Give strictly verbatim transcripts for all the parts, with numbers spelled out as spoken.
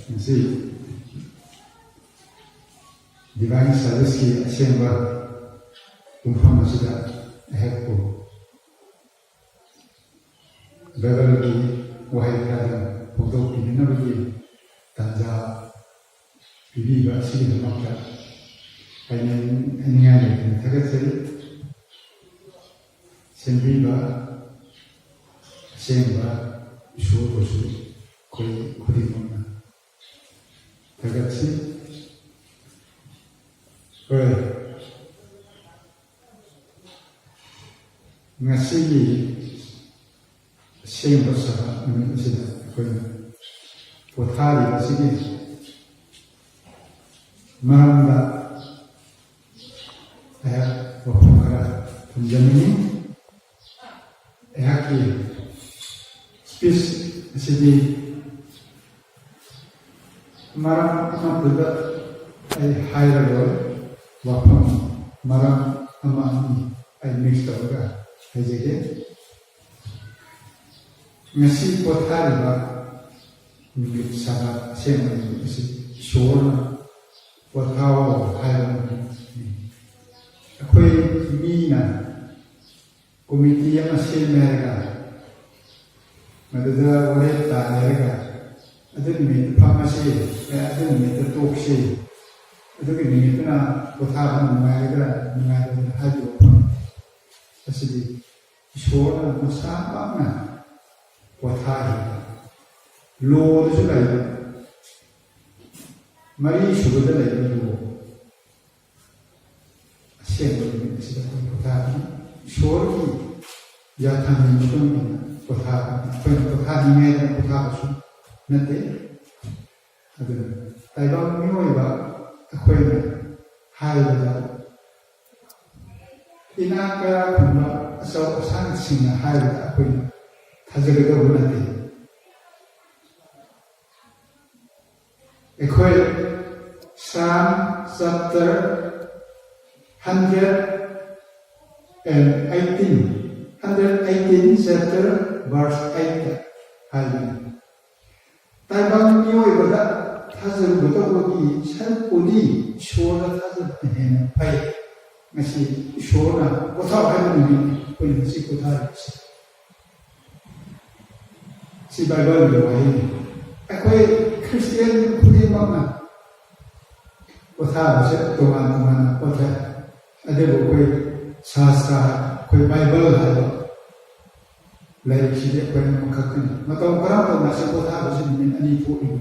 ꯉꯁꯤ Divine Serviceꯀꯤ ꯑꯁꯦꯡꯕ ꯄꯨꯡꯐꯝ ꯑꯁꯤꯗ ꯑꯩꯍꯥꯛꯄꯨ ꯕꯥꯏꯕꯜꯒꯤ ꯋꯥꯍꯩ ꯈꯔꯗꯪ ꯐꯣꯡꯗꯣꯛꯄꯤꯅꯅꯕꯒꯤ ꯇꯥꯟꯖꯥ ꯄꯤꯕꯤꯕ ꯑꯁꯤꯒꯤꯗꯃꯛꯇ ꯍꯥꯏꯅꯤꯡꯉꯥꯏ ꯂꯩꯇꯅ ꯊꯥꯒꯠꯆꯔꯤ꯫ ꯁꯦꯝꯕꯤꯕ ꯑꯁꯦꯡꯕ ꯏꯁꯣꯔꯕꯨꯁꯨ ꯑꯩꯈꯣꯏ ꯈꯨꯗꯤꯡꯃꯛꯅ ꯊꯥꯒꯠꯁꯤ꯫ ꯍꯣꯏ, ꯉꯁꯤꯒꯤ ꯑꯁꯦꯡꯕ ꯁꯕꯥꯠ ꯅꯨꯃꯤꯠ ꯑꯁꯤꯗ ꯑꯩꯈꯣꯏꯅ ꯄꯣꯊꯥꯔꯤꯕꯁꯤꯒꯤ ꯃꯔꯝꯗ ꯑꯩꯍꯥꯛ ꯋꯥꯐꯝ ꯈꯔ ꯊꯝꯖꯅꯤꯡꯏ꯫ ꯑꯩꯍꯥꯛꯀꯤ speech ꯑꯁꯤꯗꯤ ꯃꯔꯝ ꯑꯃꯠꯇꯗ ꯑꯩ ꯍꯥꯏꯔꯔꯣꯏ, ꯋꯥꯐꯝ ꯃꯔꯝ ꯑꯃ ꯑꯅꯤ ꯑꯩ mix ꯇꯧꯔꯒ ꯍꯥꯏꯖꯒꯦ꯫ ꯉꯁꯤ ꯄꯣꯊꯥꯔꯤꯕ ꯅꯨꯃꯤꯠ ꯁꯕꯥꯠ ꯑꯁꯦꯡꯕ ꯅꯨꯃꯤꯠ ꯑꯁꯤ ꯏꯁꯣꯔꯅ ꯄꯣꯊꯥꯑꯣ ꯍꯥꯏꯕ ꯅꯨꯃꯤꯠꯅꯤ꯫ ꯑꯩꯈꯣꯏ ꯃꯤꯅ committee ꯑꯃ ꯁꯦꯝꯃꯦ ꯍꯥꯏꯔꯒ, ꯃꯗꯨꯗ ꯋꯥꯔꯦꯞ ꯇꯥꯅꯔꯒ, ꯑꯗꯨ ꯅꯨꯃꯤꯠꯇ ꯐꯝꯃꯁꯤ, ꯑꯦ, ꯑꯗꯨ ꯅꯨꯃꯤꯠꯇ ꯇꯣꯛꯁꯤ, ꯑꯗꯨꯒꯤ ꯅꯨꯃꯤꯠꯇꯨꯅ ꯄꯣꯊꯥꯕ ꯅꯨꯡꯉꯥꯏꯒꯗ꯭ꯔꯥ ꯅꯨꯡꯉꯥꯏꯔꯣꯏꯗ꯭ꯔꯥ ꯍꯥꯏꯕ ꯋꯥꯐꯝ ꯑꯁꯤꯗꯤ ꯏꯁꯣꯔꯅ ꯃꯁꯥꯃꯛꯅ ꯄꯣꯊꯥꯍꯟꯕ, ꯂꯣꯗꯁꯨ ꯂꯩꯕ, ꯃꯔꯤ ꯁꯨꯕꯗ ꯂꯩꯕ ꯂꯣ, ꯑꯁꯦꯡꯕ ꯅꯨꯃꯤꯠ ꯑꯁꯤꯗ ꯑꯩꯈꯣꯏ ꯄꯣꯊꯥꯕꯅꯤ꯫ ꯏꯁꯣꯔꯒꯤ ꯌꯥꯊꯪꯒꯤ ꯃꯇꯨꯡ ꯏꯟꯅ ꯄꯣꯊꯥꯕꯅꯤ꯫ ꯑꯩꯈꯣꯏꯅ ꯄꯣꯊꯥꯅꯤꯡꯉꯥꯏꯗꯅ ꯄꯣꯊꯥꯕꯁꯨ ꯅꯠꯇꯦ꯫ ꯑꯗꯨꯅ ꯇꯥꯏꯕꯪ ꯃꯤꯑꯣꯏꯕ ꯑꯩꯈꯣꯏꯅ ꯍꯥꯏꯕꯗ, ꯏꯅꯥꯛ ꯀꯌꯥ ꯈꯨꯟꯕ ꯑꯆꯧ ꯑꯁꯥꯡꯁꯤꯡꯅ ꯍꯥꯏꯕꯗ ꯑꯩꯈꯣꯏꯅ ꯊꯥꯖꯒꯗꯧꯕ ꯅꯠꯇꯦ꯫ ꯑꯩꯈꯣꯏ Psalm chapter hundred and eighteen, hundred eighteen chapter verse eight ꯍꯥꯏꯕꯅꯤ꯫ ꯇꯥꯏꯕꯪ ꯃꯤꯑꯣꯏꯕꯗ ꯊꯥꯖꯔꯨꯒꯗꯧꯕꯒꯤ ꯁꯔꯨꯛꯄꯨꯗꯤ ꯏꯁꯣꯔꯗ ꯊꯥꯖꯕꯅ ꯍꯦꯟꯅ ꯐꯩ꯫ ꯉꯁꯤ ꯏꯁꯣꯔꯅ ꯄꯣꯊꯥꯎ ꯍꯥꯏꯕ ꯅꯨꯃꯤꯠꯅꯤ, ꯑꯩꯈꯣꯏꯅ ꯉꯁꯤ ꯄꯣꯊꯥꯔꯤꯕꯁꯤ꯫ ꯁꯤ ꯕꯥꯏꯕꯜꯒꯤ ꯋꯥꯍꯩꯅꯤ꯫ ꯑꯩꯈꯣꯏ ꯈ꯭ꯔꯤꯁꯇꯤꯌꯥꯟ ꯈꯨꯗꯤꯡꯃꯛꯅ ꯄꯣꯊꯥꯕꯁꯦ ꯇꯣꯉꯥꯟ ꯇꯣꯉꯥꯟꯅ ꯄꯣꯊꯥꯏ꯫ ꯑꯗꯨꯕꯨ ꯑꯩꯈꯣꯏ ꯁꯥꯁꯇ꯭ꯔ, ꯑꯩꯈꯣꯏ ꯕꯥꯏꯕꯜ ꯍꯥꯏꯕ ꯂꯥꯏꯔꯤꯛꯁꯤꯗꯤ ꯑꯩꯈꯣꯏꯅ ꯑꯃꯈꯛꯇꯅꯤ꯫ ꯃꯇꯧ ꯀꯔꯝ ꯇꯧꯅ ꯑꯁꯤ ꯄꯣꯊꯥꯕꯁꯤ ꯅꯨꯃꯤꯠ ꯑꯅꯤ ꯊꯣꯛꯏꯕ?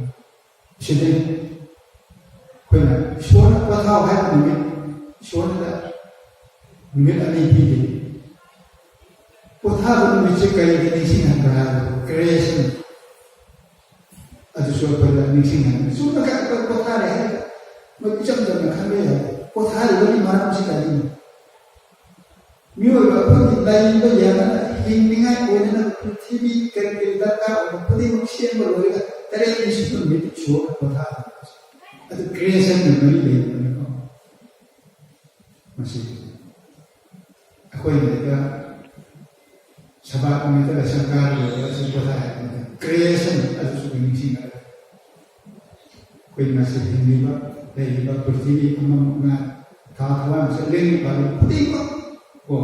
ꯁꯤꯗꯤ ꯑꯩꯈꯣꯏꯅ ꯏꯁꯣꯔꯅ ꯄꯣꯊꯥꯎ ꯍꯥꯏꯕ ꯅꯨꯃꯤꯠ, ꯏꯁꯣꯔꯅ ꯅꯨꯃꯤꯠ ꯑꯅꯤ ꯄꯤꯔꯤ꯫ ꯄꯣꯊꯥꯕ ꯅꯨꯃꯤꯠꯁꯦ ꯀꯔꯤꯒꯤ ꯅꯤꯡꯁꯤꯡꯍꯟꯕ꯭ꯔꯥ ꯍꯥꯏꯕꯗꯣ, ꯀ꯭ꯔꯤꯌꯦꯁꯟ, ꯑꯗꯨꯁꯨ ꯑꯩꯈꯣꯏꯗ ꯅꯤꯡꯁꯤꯡꯍꯟꯕ꯫ ꯆꯨꯝꯅ ꯈꯛ ꯑꯩꯈꯣꯏ ꯄꯣꯊꯥꯔꯦ ꯍꯥꯏꯔꯒ ꯃꯣꯏ ꯏꯆꯝ ꯆꯝꯅ ꯈꯟꯕ ꯌꯥꯏ꯫ ꯄꯣꯊꯥꯔꯤꯕꯒꯤ ꯃꯔꯝꯁꯤ ꯀꯔꯤꯅꯣ? ꯃꯤꯑꯣꯏꯕ ꯑꯩꯈꯣꯏꯒꯤ ꯂꯩꯔꯤꯕ ꯌꯥꯅꯅ ꯍꯤꯡꯅꯤꯡꯉꯥꯏ ꯑꯣꯏꯅꯅ ꯄ꯭ꯔꯤꯊꯤꯕꯤ ꯀꯔꯤ ꯀꯔꯤ ꯗꯔꯀꯥꯔ ꯑꯣꯏꯕ ꯈꯨꯗꯤꯡꯃꯛ ꯁꯦꯝꯕ ꯂꯣꯏꯔꯒ ꯇꯔꯦꯠꯅꯤ ꯁꯨꯕ ꯅꯨꯃꯤꯠꯇ ꯏꯁꯣꯔꯅ ꯄꯣꯊꯥꯍꯟꯕ꯫ ꯑꯗꯨ ꯀ꯭ꯔꯤꯌꯦꯁꯟꯒ ꯃꯔꯤ ꯂꯩꯅꯕꯅꯤꯀꯣ꯫ ꯃꯁꯤ ꯑꯩꯈꯣꯏꯅ ꯍꯦꯛꯇ ꯁꯕꯥꯠ ꯅꯨꯃꯤꯠꯇ ꯂꯥꯏꯁꯪ ꯀꯥꯔꯒ ꯂꯩꯔꯒ ꯁꯤ ꯄꯣꯊꯥꯏ ꯍꯥꯏꯕ ꯅꯠꯇꯦ꯫ ꯀ꯭ꯔꯤꯌꯦꯁꯟ ꯑꯗꯨꯁꯨ ꯑꯩꯈꯣꯏ ꯅꯤꯡꯁꯤꯡꯒꯗꯕ꯫ ꯑꯩꯈꯣꯏ ꯉꯁꯤ ꯍꯤꯡꯂꯤꯕ, ꯂꯩꯔꯤꯕ ꯄ꯭ꯔꯤꯊꯤꯕꯤ ꯑꯃꯃꯝꯅ ꯊꯥ ꯊꯋꯥꯟ ꯃꯤꯆꯥꯛ ꯂꯦꯡ ꯄꯥꯜꯂꯤꯕ ꯈꯨꯗꯤꯡꯃꯛ ꯀꯣ,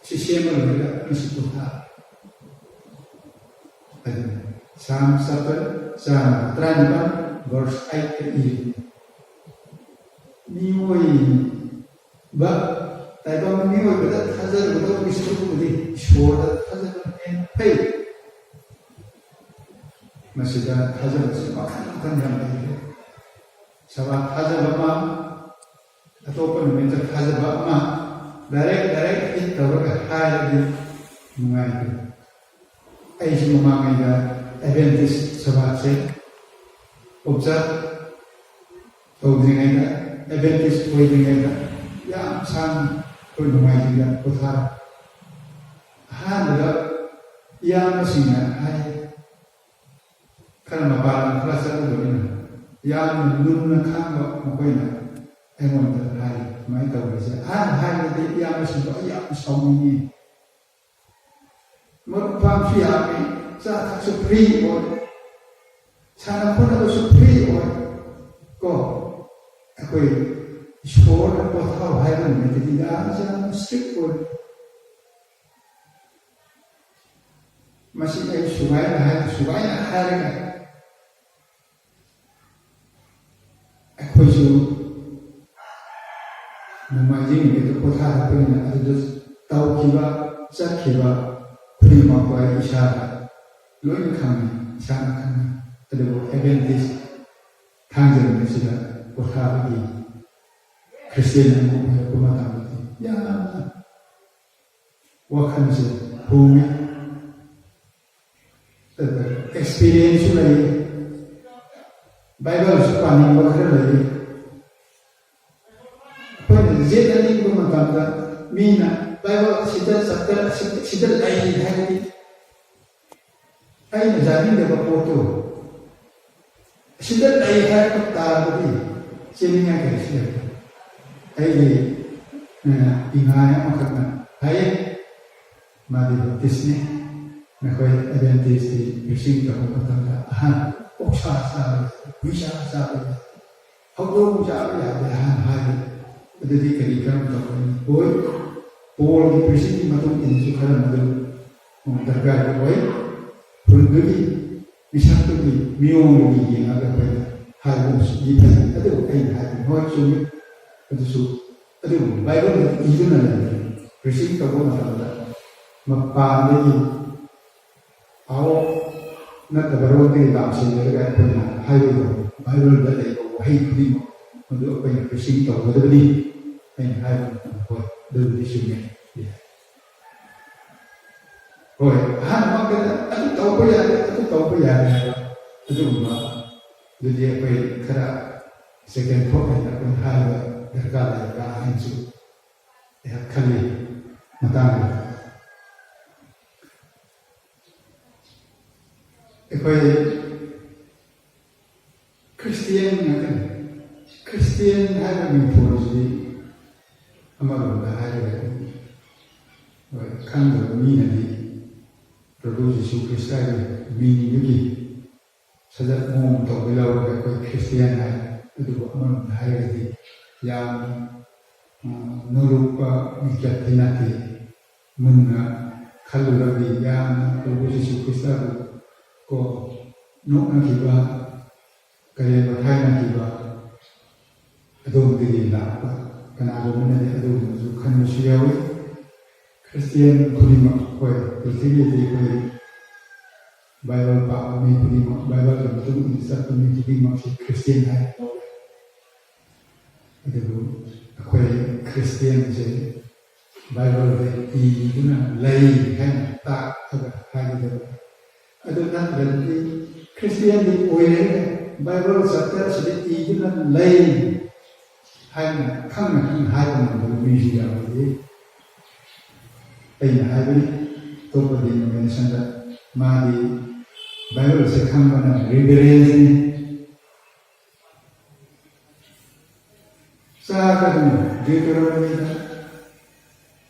ꯁꯤ ꯁꯦꯝꯕ ꯂꯣꯏꯔꯒ ꯃꯁꯤ ꯄꯣꯊꯥ꯫ ꯑꯗꯨꯅ ꯁꯥꯝ ꯆꯥꯄꯜ ꯆꯥꯝꯃ ꯇꯔꯥꯅꯤꯄꯥꯜ verse eight ꯇ ꯏꯔꯤ꯫ ꯃꯤꯑꯣꯏꯕ, ꯇꯥꯏꯕꯪ ꯃꯤꯑꯣꯏꯕꯗ ꯊꯥꯖꯔꯨꯒꯗꯧꯕꯒꯤ ꯁꯔꯨꯛꯄꯨꯗꯤ ꯏꯁꯣꯔꯗ ꯊꯥꯖꯕꯅ ꯍꯦꯟꯅ ꯐꯩ꯫ ꯃꯁꯤꯗ ꯊꯥꯖꯕꯁꯤ ꯃꯈꯜ ꯃꯈꯜ ꯌꯥꯝ ꯂꯩꯈ꯭ꯔꯦ꯫ ꯁꯕꯥꯠ ꯊꯥꯖꯕ ꯑꯃ, ꯑꯇꯣꯞꯄ ꯅꯨꯃꯤꯠꯇ ꯊꯥꯖꯕ ꯑꯃ, direct direct hit ꯇꯧꯔꯒ ꯍꯥꯏꯔꯗꯤ ꯅꯨꯡꯉꯥꯏꯇꯦ꯫ ꯑꯩꯁꯨ ꯃꯃꯥꯡꯉꯩꯗ ꯑꯦꯗꯚꯦꯟꯇꯤꯁ ꯁꯕꯥꯠꯁꯦ ꯑꯣꯞꯖꯥꯔꯚ ꯇꯧꯗ꯭ꯔꯤꯉꯩꯗ, ꯑꯦꯗꯚꯦꯟꯇꯤꯁ ꯑꯣꯏꯗ꯭ꯔꯤꯉꯩꯗ ꯌꯥꯝ ꯁꯥꯡꯅ ꯑꯩꯈꯣꯏ ꯅꯣꯡꯃꯥꯏꯖꯤꯡꯗ ꯄꯣꯊꯥꯔꯦ꯫ ꯑꯍꯥꯟꯕꯗ ꯏꯌꯥꯝꯕꯁꯤꯡꯅ ꯍꯥꯏ, ꯈꯔ ꯃꯄꯥꯟ ꯂꯝ ꯈꯔ ꯆꯠꯂꯨꯕꯅꯤꯅ ꯌꯥꯝꯅ ꯂꯨꯝꯅ ꯈꯥꯡꯕ ꯃꯈꯣꯏꯅ ꯑꯩꯉꯣꯟꯗ ꯍꯥꯏ, "ꯁꯨꯃꯥꯏꯅ ꯇꯧꯔꯤꯁꯦ"꯫ ꯑꯍꯥꯟꯕ ꯍꯥꯏꯕꯗꯗꯤ ꯏꯌꯥꯝꯕꯁꯤꯡꯗꯣ ꯑꯩ ꯌꯥꯝꯅ ꯁꯥꯎꯅꯤꯡꯉꯤ꯫ ꯃꯔꯨꯞ ꯃꯄꯥꯡꯁꯨ ꯌꯥꯝꯃꯤ, ꯆꯥ ꯊꯛꯁꯨ ꯐ꯭ꯔꯤ ꯑꯣꯏ꯫ ꯁꯥꯟꯅ ꯈꯣꯠꯅꯕꯁꯨ ꯐ꯭ꯔꯤ ꯑꯣꯏ꯫ ꯀꯣ, ꯑꯩꯈꯣꯏ ꯏꯁꯣꯔꯅ ꯄꯣꯊꯥꯎ ꯍꯥꯏꯕ ꯅꯨꯃꯤꯠꯇꯗꯤ ꯌꯥꯝꯅ ꯏꯁꯇ꯭ꯔꯤꯛ ꯑꯣꯏ꯫ ꯃꯁꯤ ꯑꯩ ꯁꯨꯃꯥꯏꯅ ꯍꯥꯏ, ꯁꯨꯃꯥꯏꯅ ꯍꯥꯏꯔꯒ ꯑꯩꯈꯣꯏꯁꯨ ꯅꯣꯡꯃꯥꯏꯖꯤꯡ ꯅꯨꯃꯤꯠꯇ ꯄꯣꯊꯥꯔꯛꯄꯅꯤꯅ ꯑꯗꯨꯗ ꯇꯧꯈꯤꯕ, ꯆꯠꯈꯤꯕ ꯈꯨꯗꯤꯡꯃꯛꯇꯣ ꯑꯩ ꯏꯁꯥꯗ ꯂꯣꯏꯅ ꯈꯪꯉꯤ, ꯏꯁꯥꯅ ꯈꯪꯉꯤ꯫ ꯑꯗꯨꯕꯨ ꯑꯦꯗꯚꯦꯟꯇꯤꯁ ꯊꯥꯡꯖ ꯅꯨꯃꯤꯠꯁꯤꯗ ꯄꯣꯊꯥꯕꯒꯤ ꯈ꯭ꯔꯤꯁꯇꯤꯌꯥꯟ ꯑꯃ ꯑꯣꯏꯔꯛꯄ ꯃꯇꯝꯗꯗꯤ ꯌꯥꯝꯅ ꯋꯥꯈꯜꯁꯦ ꯍꯣꯡꯉꯦ꯫ ꯑꯦꯛꯁꯄꯤꯔꯤꯌꯦꯟꯁꯁꯨ ꯂꯩ, ꯕꯥꯏꯕꯜꯁꯨ ꯄꯥꯅꯤꯡꯕ ꯈꯔ ꯂꯩ꯫ ꯑꯩꯈꯣꯏꯅ ꯌꯦꯠꯅꯅꯤꯡꯕ ꯃꯇꯝꯗ ꯃꯤꯅ ꯕꯥꯏꯕꯜ ꯑꯁꯤꯗ ꯆꯞꯇꯔ ꯑꯁꯤꯗ ꯂꯩ ꯍꯥꯏꯔꯗꯤ ꯑꯩꯅ ꯌꯥꯅꯤꯡꯗꯕ ꯄꯣꯠꯇꯨ ꯑꯁꯤꯗ ꯂꯩ ꯍꯥꯏꯔꯛꯄ ꯇꯥꯔꯒꯗꯤ ꯆꯦꯟꯅꯤꯡꯉꯥꯏ ꯀꯔꯤꯁꯨ ꯂꯩꯇꯦ꯫ ꯑꯩꯒꯤ, ꯑ, ꯏꯃꯥ ꯑꯃꯈꯛꯅ ꯍꯥꯏꯌꯦ, ꯃꯥꯗꯤ ꯕꯦꯞꯇꯤꯁꯅꯤ, "ꯅꯈꯣꯏ ꯑꯦꯗꯚꯦꯟꯇꯤꯁꯀꯤ ꯄ꯭ꯔꯤꯆꯤꯡ ꯇꯧꯕ ꯃꯇꯝꯗ ꯑꯍꯥꯟꯕ ꯑꯣꯛꯁꯥ ꯆꯥꯕ ꯌꯥꯗꯦ, ꯍꯨꯏꯁꯥ ꯆꯥꯕ ꯌꯥꯗꯦ, ꯍꯧꯗꯣꯡ ꯆꯥꯕ ꯌꯥꯗꯦ" ꯍꯥꯏꯅ ꯍꯥꯏꯕ꯫ ꯑꯗꯨꯗꯤ ꯀꯔꯤ ꯀꯔꯝ ꯇꯧꯒꯅꯤ? ꯍꯣꯏ, ꯄꯣꯜꯒꯤ ꯄ꯭ꯔꯤꯆꯤꯡꯒꯤ ꯃꯇꯨꯡ ꯏꯟꯅꯁꯨ ꯈꯔ ꯃꯗꯨ ꯗꯔꯀꯥꯔ ꯑꯣꯏ꯫ ꯈꯨꯟꯗꯨꯒꯤ ꯃꯤꯁꯛꯇꯨꯒꯤ ꯃꯤꯑꯣꯡꯗꯨꯒꯤ ꯌꯦꯡꯉꯒ ꯑꯩꯈꯣꯏꯅ ꯍꯥꯏꯕ ꯑꯃꯁꯨ ꯏ ꯐꯩ꯫ ꯑꯗꯨꯕꯨ ꯑꯩꯅ ꯍꯥꯏꯕ ꯍꯣꯏ ꯆꯨꯝꯃꯤ꯫ ꯑꯗꯨꯁꯨ ꯑꯗꯨꯕꯨ ꯕꯥꯏꯕꯜꯗ ꯏꯗꯨꯅ ꯂꯩꯔꯤ꯫ ꯄ꯭ꯔꯤꯆꯤꯡ ꯇꯧꯕ ꯃꯇꯝꯗ ꯃꯄꯥꯟꯗꯒꯤ ꯑꯥꯎ ꯅꯠꯇꯕꯔꯣꯝꯗꯒꯤ ꯂꯥꯝꯁꯤꯜꯂꯒ ꯑꯩꯈꯣꯏꯅ ꯍꯥꯏꯔꯣꯏꯗꯕ꯫ ꯕꯥꯏꯕꯜꯗ ꯂꯩꯕ ꯋꯥꯍꯩ ꯈꯨꯗꯤꯡꯃꯛ ꯃꯗꯨ ꯑꯩꯈꯣꯏꯅ ꯄ꯭ꯔꯤꯆꯤꯡ ꯇꯧꯒꯗꯕꯅꯤ꯫ ꯑꯩꯅ ꯍꯥꯏꯕ ꯃꯇꯝꯗ ꯍꯣꯏ, ꯑꯗꯨꯕꯨꯗꯤ ꯆꯨꯝꯃꯦ꯫ ꯍꯣꯏ, ꯑꯍꯥꯟꯕꯃꯛꯇꯗ ꯑꯗꯨ ꯇꯧꯕ ꯌꯥꯗꯦ, ꯑꯗꯨ ꯇꯧꯕ ꯌꯥꯗꯦ ꯍꯥꯏꯕ ꯑꯗꯨꯒꯨꯝꯕ ꯑꯗꯨꯗꯤ ꯑꯩꯈꯣꯏ ꯈꯔ ꯁꯦꯀꯦꯟ ꯊꯣꯠ ꯍꯥꯏꯅ ꯑꯩꯈꯣꯏ ꯍꯥꯏꯕ ꯗꯔꯀꯥꯔ ꯂꯩꯕ꯭ꯔꯥ ꯍꯥꯏꯅꯁꯨ ꯑꯩꯍꯥꯛ ꯈꯜꯂꯤ꯫ ꯃꯇꯥꯡꯗ ꯑꯩꯈꯣꯏ ꯈ꯭ꯔꯤꯁꯇꯤꯌꯥꯟ ꯉꯥꯛꯇꯅꯤ꯫ ꯈ꯭ꯔꯤꯁꯇꯤꯌꯥꯟ ꯍꯥꯏꯕ ꯃꯤꯡꯊꯣꯜꯁꯤꯗꯤ ꯑꯃꯔꯣꯝꯗ ꯍꯥꯏꯔꯒꯗꯤ, ꯍꯣꯏ, ꯈꯪꯗꯕ ꯃꯤꯅꯗꯤ ꯄ꯭ꯔꯚꯨ ꯖꯤꯁꯨ ꯈ꯭ꯔꯤꯁꯇꯒꯤ ꯃꯤꯡꯗꯨꯒꯤ ꯁꯖꯠ ꯃꯑꯣꯡ ꯃꯇꯧꯗ ꯂꯧꯔꯒ ꯑꯩꯈꯣꯏ ꯈ꯭ꯔꯤꯁꯇꯤꯌꯥꯟ ꯍꯥꯏ꯫ ꯑꯗꯨꯕꯨ ꯑꯃꯔꯣꯝꯗ ꯍꯥꯏꯔꯒꯗꯤ ꯌꯥꯝ, ꯑ, ꯅꯧꯔꯨꯛꯄ ꯃꯤꯡꯆꯠꯇꯤ ꯅꯠꯇꯦ꯫ ꯃꯨꯟꯅ ꯈꯜꯂꯨꯔꯒꯗꯤ ꯌꯥꯝꯅ ꯄ꯭ꯔꯚꯨ ꯖꯤꯁꯨ ꯈ꯭ꯔꯤꯁꯇꯕꯨ ꯀꯣ ꯅꯣꯛꯅꯈꯤꯕ, ꯀꯔꯦꯝ ꯀꯊꯥꯏꯅꯈꯤꯕ, ꯑꯗꯣꯝꯗꯒꯤ ꯂꯥꯛꯄ ꯀꯅꯥꯒꯨꯝꯕꯅꯗꯤ ꯑꯗꯨꯒꯨꯝꯕꯁꯨ ꯈꯟꯕꯁꯨ ꯌꯥꯎꯏ꯫ ꯈ꯭ꯔꯤꯁꯇꯤꯌꯥꯟ ꯈꯨꯗꯤꯡꯃꯛ, ꯍꯣꯏ, ꯄ꯭ꯔꯤꯊꯤꯕꯤꯗꯤ ꯑꯩꯈꯣꯏ ꯕꯥꯏꯕꯜ ꯄꯥꯕ ꯃꯤ ꯈꯨꯗꯤꯡꯃꯛ ꯕꯥꯏꯕꯜꯒꯤ ꯃꯇꯨꯡ ꯏꯟꯅ ꯆꯠꯄ ꯃꯤ ꯈꯨꯗꯤꯡꯃꯛꯁꯤ ꯈ꯭ꯔꯤꯁꯇꯤꯌꯥꯟ ꯍꯥꯏꯅ ꯂꯧꯏ꯫ ꯑꯗꯨꯕꯨ ꯑꯩꯈꯣꯏ ꯈ꯭ꯔꯤꯁꯇꯤꯌꯥꯟꯁꯦ ꯕꯥꯏꯕꯜꯗ ꯏꯗꯨꯅ ꯂꯩ ꯍꯥꯏꯅ ꯇꯥꯛꯑꯒ ꯍꯥꯏꯒꯗꯕ꯫ ꯑꯗꯨ ꯅꯠꯇ꯭ꯔꯗꯤ ꯈ꯭ꯔꯤꯁꯇꯤꯌꯥꯟꯗꯤ ꯑꯣꯏꯔꯦ, ꯕꯥꯏꯕꯜ ꯆꯦꯞꯇꯔ ꯑꯁꯤꯗ ꯏꯗꯨꯅ ꯂꯩ ꯍꯥꯏꯅ ꯈꯪꯅ ꯈꯪꯅ ꯍꯥꯏꯕ ꯉꯝꯗꯕ ꯃꯤꯁꯨ ꯌꯥꯎꯔꯤ꯫ ꯑꯩꯅ ꯍꯥꯏꯕꯅꯤ, ꯑꯇꯣꯞꯄ ꯗꯤꯅꯣꯃꯤꯅꯦꯁꯟꯗ ꯃꯥꯗꯤ ꯕꯥꯏꯕꯜꯁꯦ ꯈꯪꯕꯅ ꯔꯤꯚꯔꯦꯟꯁꯅꯤ꯫ ꯆꯥꯒꯗꯕꯅꯤ ꯗ꯭ꯌꯨꯇꯦꯔꯣꯅꯣꯃꯤꯗ,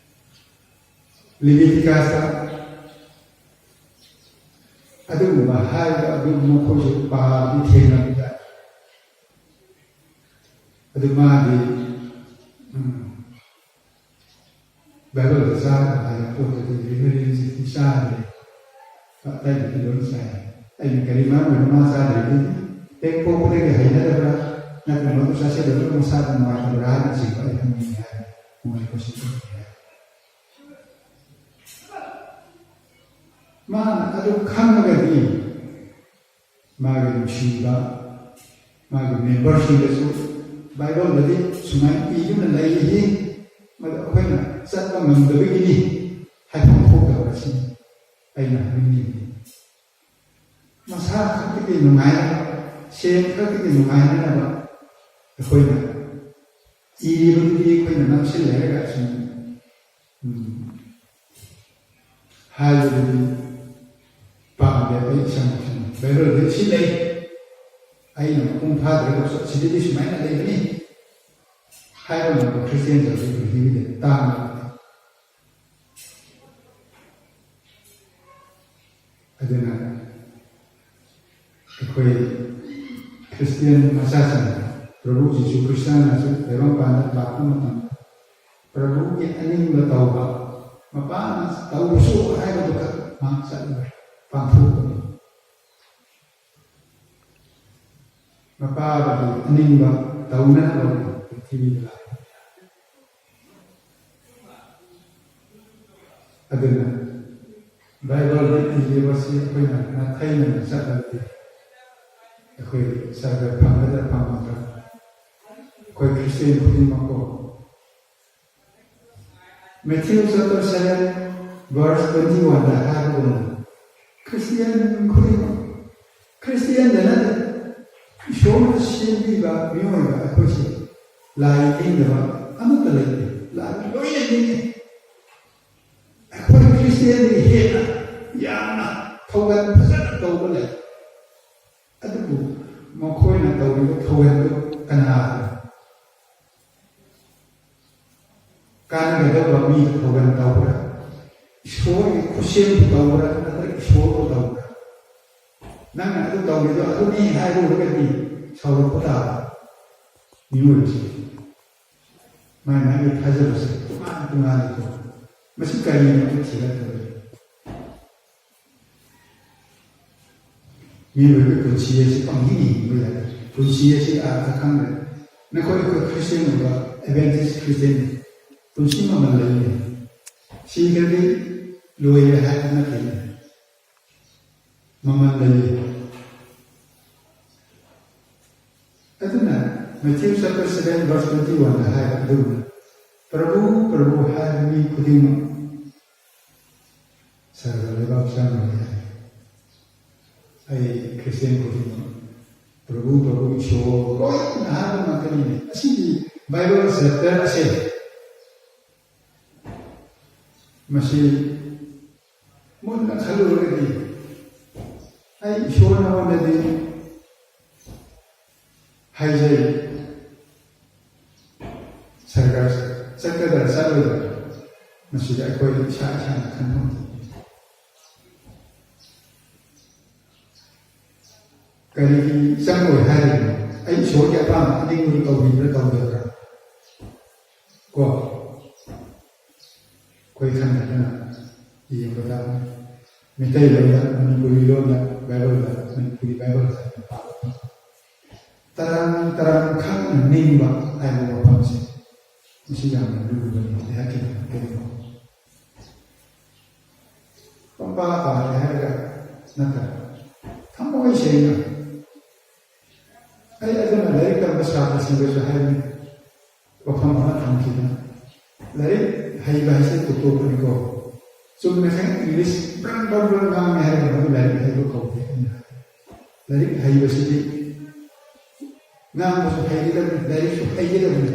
ꯂꯤꯚꯤꯇꯤꯀꯁꯇ ꯑꯗꯨꯒꯨꯝꯕ ꯍꯥꯏꯕ ꯑꯗꯨ ꯃꯈꯣꯏꯁꯨ ꯄꯥꯕꯗꯤ ꯊꯦꯡꯅꯕꯗ, ꯑꯗꯨ ꯃꯥꯗꯤ, ꯎꯝ, ꯕꯥꯏꯕꯜꯗ ꯆꯥꯒꯅꯨ ꯍꯥꯏꯕ ꯄꯣꯠꯇꯨꯗꯤ ꯔꯤꯚꯔꯦꯟꯁꯇꯤ ꯆꯥꯗ꯭ꯔꯦ꯫ ꯑꯇꯩꯗꯨꯗꯤ ꯂꯣꯏ ꯆꯥꯏ꯫ ꯑꯩꯅ ꯀꯔꯤ ꯃꯔꯝ ꯑꯣꯏꯅ ꯃꯥ ꯆꯥꯗ꯭ꯔꯤꯗꯤ, ꯍꯦꯛ ꯄꯣꯛꯄꯗꯒꯤ ꯍꯩꯅꯗꯕ꯭ꯔꯥ, ꯅꯠꯇ꯭ꯔꯒ ꯃꯗꯨ ꯆꯥꯁꯤꯜꯂꯒ ꯃꯁꯥꯗ ꯅꯨꯡꯉꯥꯏꯇꯕ꯭ꯔꯥ ꯍꯥꯏꯕꯅꯆꯤꯡꯕ ꯑꯩ ꯍꯪꯅꯤꯡꯉꯤ ꯍꯥꯏ꯫ ꯅꯨꯡꯉꯥꯏꯕꯁꯤ ꯇꯧꯗꯦ ꯍꯥꯏ꯫ ꯃꯥꯅ ꯑꯗꯨ ꯈꯪꯉꯒꯗꯤ ꯃꯥꯒꯤ ꯅꯨꯡꯁꯤꯕ, ꯃꯥꯒꯤ ꯃꯦꯝꯕꯔꯁꯤꯡꯗꯁꯨ ꯕꯥꯏꯕꯜꯗꯗꯤ ꯁꯨꯃꯥꯏꯅ ꯏꯗꯨꯅ ꯂꯩꯔꯤ, ꯃꯗꯨ ꯑꯩꯈꯣꯏꯅ ꯆꯠꯄ ꯉꯝꯗꯕꯒꯤꯅꯤ ꯍꯥꯏꯐꯝ ꯊꯣꯛꯇꯕ ꯑꯁꯤꯅꯤ ꯑꯩꯅ ꯍꯥꯏꯅꯤꯡꯉꯤꯕꯗꯤ꯫ ꯃꯁꯥ ꯈꯛꯇꯒꯤ ꯅꯨꯡꯉꯥꯏꯅꯕ, ꯁꯦꯟ ꯈꯛꯇꯒꯤ ꯅꯨꯡꯉꯥꯏꯅꯅꯕ ꯑꯩꯈꯣꯏꯅ ꯏꯔꯤꯕꯗꯨꯗꯤ ꯑꯩꯈꯣꯏꯅ ꯅꯝꯁꯤꯜꯂꯦ ꯍꯥꯏꯔꯒ ꯁꯨꯝ, ꯎꯝ, ꯍꯥꯏꯕꯗꯨꯗꯤ ꯄꯥꯝꯗꯦ꯫ ꯑꯩ ꯏꯁꯥꯃꯛꯁꯨ ꯕꯥꯏꯕꯜꯗ ꯁꯤ ꯂꯩ, ꯑꯩꯅ ꯃꯄꯨꯡ ꯐꯥꯗ꯭ꯔꯒꯁꯨ ꯁꯤꯗꯗꯤ ꯁꯨꯃꯥꯏꯅ ꯂꯩꯕꯅꯤ ꯍꯥꯏꯕ ꯉꯝꯕ ꯈ꯭ꯔꯤꯁꯇꯤꯌꯥꯟꯁꯤꯡꯁꯤ ꯄ꯭ꯔꯤꯊꯤꯕꯤꯗ ꯇꯥꯡꯂꯕꯅꯤ꯫ ꯑꯗꯨꯅ ꯑꯩꯈꯣꯏ ꯈ꯭ꯔꯤꯁꯇꯤꯌꯥꯟ ꯃꯆꯥꯁꯤꯡ, ꯄ꯭ꯔꯚꯨ ꯖꯤꯁꯨ ꯈ꯭ꯔꯤꯁꯇꯅꯁꯨ ꯇꯥꯏꯕꯪꯄꯥꯟꯗ ꯂꯥꯛꯄ ꯃꯇꯝꯗ ꯄ꯭ꯔꯚꯨꯒꯤ ꯑꯅꯤꯡꯕ ꯇꯧꯕ, ꯃꯄꯥꯅ ꯇꯧꯔꯁꯨ ꯍꯥꯏꯕꯗꯨ ꯈꯛ ꯃꯍꯥꯛ ꯆꯠꯂꯣꯏ, ꯄꯥꯡꯊꯣꯛꯀꯅꯤ꯫ ꯃꯄꯥꯒꯤ ꯑꯅꯤꯡꯕ ꯇꯧꯅꯅꯕ ꯄ꯭ꯔꯤꯊꯤꯕꯤꯗ ꯂꯥꯛꯄꯅꯤ꯫ ꯑꯗꯨꯅ ꯕꯥꯏꯕꯜꯗ ꯏꯔꯤꯕꯁꯤ ꯑꯩꯈꯣꯏꯅ ꯅꯥꯊꯩꯅꯅ ꯆꯠꯂꯕꯗꯤ ꯑꯩꯈꯣꯏ ꯁꯔꯒ ꯐꯪꯒꯗ꯭ꯔꯥ ꯐꯪꯉꯣꯏꯗ꯭ꯔꯥ? ꯑꯩꯈꯣꯏ ꯈ꯭ꯔꯤꯁꯇꯤꯌꯟ ꯈꯨꯗꯤꯡꯃꯛꯄꯨ Matthew chapter seven verse twenty one ꯗ ꯍꯥꯏꯕꯒꯨꯝꯅ, ꯈ꯭ꯔꯤꯁꯇꯤꯌꯟ ꯈꯨꯗꯤꯡꯃꯛ, ꯈ꯭ꯔꯤꯁꯇꯤꯌꯟꯗ ꯅꯠꯇꯦ, ꯏꯁꯣꯔꯅ ꯁꯦꯝꯕꯤꯕ ꯃꯤꯑꯣꯏꯕ ꯑꯩꯈꯣꯏꯁꯦ ꯂꯥꯏ ꯅꯤꯡꯗꯕ ꯑꯃꯠꯇ ꯂꯩꯇꯦ꯫ ꯂꯥꯏ ꯂꯣꯏꯅ ꯅꯤꯡꯉꯤ꯫ ꯑꯩꯈꯣꯏ ꯈ꯭ꯔꯤꯁꯇꯤꯌꯟꯗꯒꯤ ꯍꯦꯟꯅ ꯌꯥꯝꯅ ꯊꯧꯒꯜ ꯐꯖꯅ ꯇꯧꯕ ꯂꯩ꯫ ꯑꯗꯨꯕꯨ ꯃꯈꯣꯏꯅ ꯇꯧꯔꯤꯕ ꯊꯧꯒꯜꯗꯨ ꯀꯅꯥꯒꯤ ꯀꯥꯟꯅꯒꯗꯕ ꯃꯤ ꯊꯧꯒꯜ ꯇꯧꯕ꯭ꯔꯥ? ꯏꯁꯣꯔꯒꯤ ꯈꯨꯠꯁꯦꯝꯕꯨ ꯇꯧꯕ꯭ꯔꯥ, ꯅꯠꯇ꯭ꯔꯒ ꯏꯁꯣꯔꯕꯨ ꯇꯧꯕ꯭ꯔꯥ? ꯅꯪꯅ ꯑꯗꯨ ꯇꯧꯔꯤꯗꯣ ꯑꯗꯨꯅꯤ ꯍꯥꯏꯔꯨꯔꯒꯗꯤ ꯁꯥꯎꯔꯛꯄ ꯇꯥꯕ꯫ ꯃꯤꯑꯣꯏꯕꯁꯦ ꯃꯥꯏ ꯃꯥꯏꯒꯤ ꯊꯥꯖꯕꯁꯦ ꯇꯣꯉꯥꯟ ꯇꯣꯉꯥꯟꯅ ꯇꯧꯕ꯫ ꯃꯁꯤ ꯀꯔꯤꯅꯣ ꯑꯩꯈꯣꯏ ꯊꯤꯒꯠꯇꯕꯅꯤ꯫ ꯃꯤꯑꯣꯏꯕꯒꯤ ꯄꯨꯟꯁꯤ ꯑꯁꯤ ꯄꯪꯍꯤꯡ ꯍꯤꯡꯕ ꯌꯥꯏ꯫ ꯄꯨꯟꯁꯤ ꯑꯁꯤ ꯑꯥꯔꯊ ꯈꯪꯗ꯭ꯔꯦ꯫ ꯅꯈꯣꯏ ꯑꯩꯈꯣꯏ ꯈ꯭ꯔꯤꯁꯇꯤꯌꯟ ꯑꯣꯏꯕ, ꯑꯦꯗꯚꯦꯟꯇꯤꯁ ꯈ꯭ꯔꯤꯁꯇꯤꯌꯟ, ꯄꯨꯟꯁꯤ ꯃꯃꯜ ꯂꯩꯌꯦ꯫ ꯁꯤꯈ꯭ꯔꯗꯤ ꯂꯣꯏꯔꯦ ꯍꯥꯏꯕ ꯅꯠꯇꯦꯅꯦ꯫ ꯃꯃꯜ ꯂꯩꯌꯦ꯫ ꯑꯗꯨꯅ Matthew chapter seven verse twenty one ꯗ ꯍꯥꯏꯕ ꯑꯗꯨꯒꯨꯝꯅ, "ꯄ꯭ꯔꯚꯨ, ꯄ꯭ꯔꯚꯨ" ꯍꯥꯏꯕ ꯃꯤ ꯈꯨꯗꯤꯡꯃꯛ ꯁꯔꯒ ꯂꯩꯕꯥꯛ ꯆꯪꯂꯣꯏ ꯍꯥꯏ꯫ ꯑꯩ ꯈ꯭ꯔꯤꯁꯇꯤꯌꯟ ꯈꯨꯗꯤꯡꯃꯛ "ꯄ꯭ꯔꯚꯨ, ꯄ꯭ꯔꯚꯨ", ꯏꯁꯣꯔ ꯂꯣꯏꯅ ꯍꯥꯏꯕ ꯉꯥꯛꯇꯅꯤꯅꯦ꯫ ꯑꯁꯤꯒꯤ ꯕꯥꯏꯕꯜ ꯆꯦꯞꯇꯔ ꯑꯁꯦ, ꯃꯁꯤ ꯃꯨꯟꯅ ꯈꯜꯂꯨꯔꯒꯗꯤ, ꯑꯩ ꯏꯁꯣꯔ ꯅꯉꯣꯟꯗꯗꯤ ꯍꯥꯏꯖꯩ, ꯁꯔꯀꯥꯔꯁꯦ ꯆꯠꯀꯗ꯭ꯔꯥ ꯆꯠꯂꯣꯏꯗ꯭ꯔꯥ? ꯃꯁꯤꯗ ꯑꯩꯈꯣꯏ ꯏꯁꯥ ꯏꯁꯥꯅ ꯈꯟꯐꯝ ꯊꯣꯛꯏ꯫ ꯀꯔꯤꯒꯤ ꯆꯪꯉꯣꯏ ꯍꯥꯏꯔꯤꯕꯅꯣ? ꯑꯩ ꯏꯁꯣꯔꯒꯤ ꯑꯄꯥꯝꯕ ꯑꯅꯤꯡꯕꯗꯨ ꯇꯧꯕꯤꯕ꯭ꯔꯥ ꯇꯧꯗꯕ꯭ꯔꯥ? ꯀꯣ, ꯑꯩꯈꯣꯏ ꯈꯟꯅꯗꯅ ꯌꯦꯡꯕꯗ ꯃꯤꯇꯩ ꯂꯣꯟꯗ, ꯃꯅꯤꯄꯨꯔꯤ ꯂꯣꯟꯗ, ꯕꯥꯏꯕꯜꯗ, ꯃꯅꯤꯄꯨꯔꯤ ꯕꯥꯏꯕꯜꯗ ꯄꯥꯕ ꯇꯔꯥꯝ ꯇꯔꯥꯝ ꯈꯪꯅ ꯅꯤꯡꯕ ꯍꯥꯏꯕ ꯋꯥꯐꯝꯁꯦ, ꯃꯁꯤ ꯌꯥꯝꯅ ꯂꯨꯕꯅꯤ ꯑꯩꯍꯥꯛꯀꯤꯗꯃꯛꯇꯗꯤꯀꯣ꯫ ꯄꯪꯄꯥ ꯄꯥꯔꯦ ꯍꯥꯏꯔꯒ ꯅꯠꯇꯕ, ꯊꯃꯣꯏ ꯁꯦꯡꯅ꯫ ꯑꯩ ꯑꯗꯨꯅ ꯂꯥꯏꯔꯤꯛ ꯇꯝꯕ ꯁꯥꯇ꯭ꯔꯁꯤꯡꯗꯁꯨ ꯍꯥꯏꯕꯅꯤ, ꯋꯥꯐꯝ ꯑꯃ ꯊꯝꯈꯤꯗꯅ, ꯂꯥꯏꯔꯤꯛ ꯍꯩꯕ ꯍꯥꯏꯁꯦ ꯇꯣꯞ ꯇꯣꯞꯄꯅꯤꯀꯣ꯫ ꯆꯨꯝꯅ ꯈꯪ ꯏꯪꯂꯤꯁ ꯕ꯭ꯔꯪ ꯕ꯭ꯔꯪ ꯕ꯭ꯔꯪ ꯉꯥꯡꯉꯦ ꯍꯥꯏꯔꯒ ꯃꯗꯨ ꯂꯥꯏꯔꯤꯛ ꯍꯩꯕ ꯀꯧꯗꯦ꯫ ꯑꯩꯅ ꯍꯥꯏ, ꯂꯥꯏꯔꯤꯛ ꯍꯩꯕꯁꯤꯗꯤ ꯉꯥꯡꯕꯁꯨ ꯍꯩꯒꯗꯕꯅꯤ, ꯂꯥꯏꯔꯤꯛꯁꯨ ꯍꯩꯒꯗꯕꯅꯤ꯫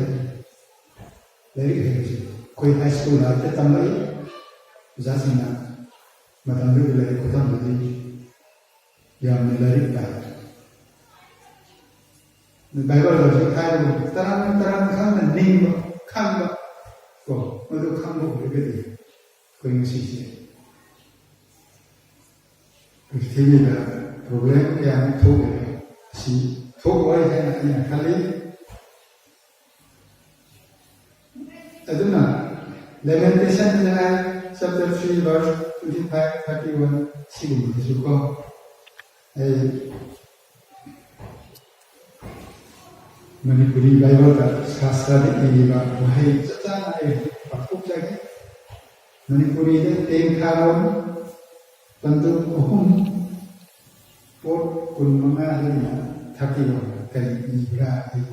ꯂꯥꯏꯔꯤꯛ ꯍꯩꯕꯁꯤ ꯑꯩꯈꯣꯏ ꯍꯥꯏ ꯁ꯭ꯀꯨꯜ ꯂꯥꯏꯐꯇ ꯇꯝꯂꯛꯏ꯫ ꯑꯣꯖꯥꯁꯤꯡꯅ ꯃꯇꯝꯗꯨꯒꯤ ꯂꯥꯏꯔꯤꯛ ꯈꯨꯇꯝꯗꯨꯗꯤ ꯌꯥꯝꯅ ꯂꯥꯏꯔꯤꯛ ꯇꯥꯏ꯫ ꯕꯥꯏꯕꯜꯗꯁꯨ ꯍꯥꯏꯕ ꯇꯔꯥꯝ ꯇꯔꯥꯝ ꯈꯪꯅ ꯅꯤꯡꯕ, ꯈꯪꯕ, ꯀꯣ, ꯃꯗꯨ ꯈꯪꯕ ꯑꯣꯏꯔꯒꯗꯤ ꯑꯩꯈꯣꯏ ꯉꯁꯤꯁꯦ ꯄ꯭ꯔꯤꯊꯤꯕꯤꯗ ꯄ꯭ꯔꯣꯕ꯭ꯂꯦꯝ ꯀꯌꯥ ꯑꯃ ꯊꯣꯛꯂꯤꯕ ꯑꯁꯤ ꯊꯣꯛꯂꯣꯏ ꯍꯥꯏꯅ ꯑꯩꯅ ꯈꯜꯂꯤ꯫ ꯑꯗꯨꯅ Lamentation ꯍꯥꯏ, chapter three verse twenty five, thirty one, ꯁꯤꯒꯨꯝꯕꯗꯁꯨ ꯀꯣ, ꯑꯩ ꯃꯅꯤꯄꯨꯔꯤ ꯕꯥꯏꯕꯜꯗ ꯁꯥꯁꯇ꯭ꯔꯗ ꯏꯔꯤꯕ ꯋꯥꯍꯩ ꯆꯞ ꯆꯥꯅ ꯑꯩ ꯍꯧꯖꯤꯛ ꯄꯥꯊꯣꯛꯆꯒꯦ꯫ ꯃꯅꯤꯄꯨꯔꯤꯗ ꯇꯦꯡꯊꯥꯔꯣꯟ ꯇꯥꯡꯗꯨ ꯑꯍꯨꯝ, ꯄꯣꯠ ꯀꯨꯟ ꯃꯉꯥꯗꯒꯤꯅ thirty one ꯀꯔꯤ ꯏꯕ꯭ꯔꯥ? ꯑꯩ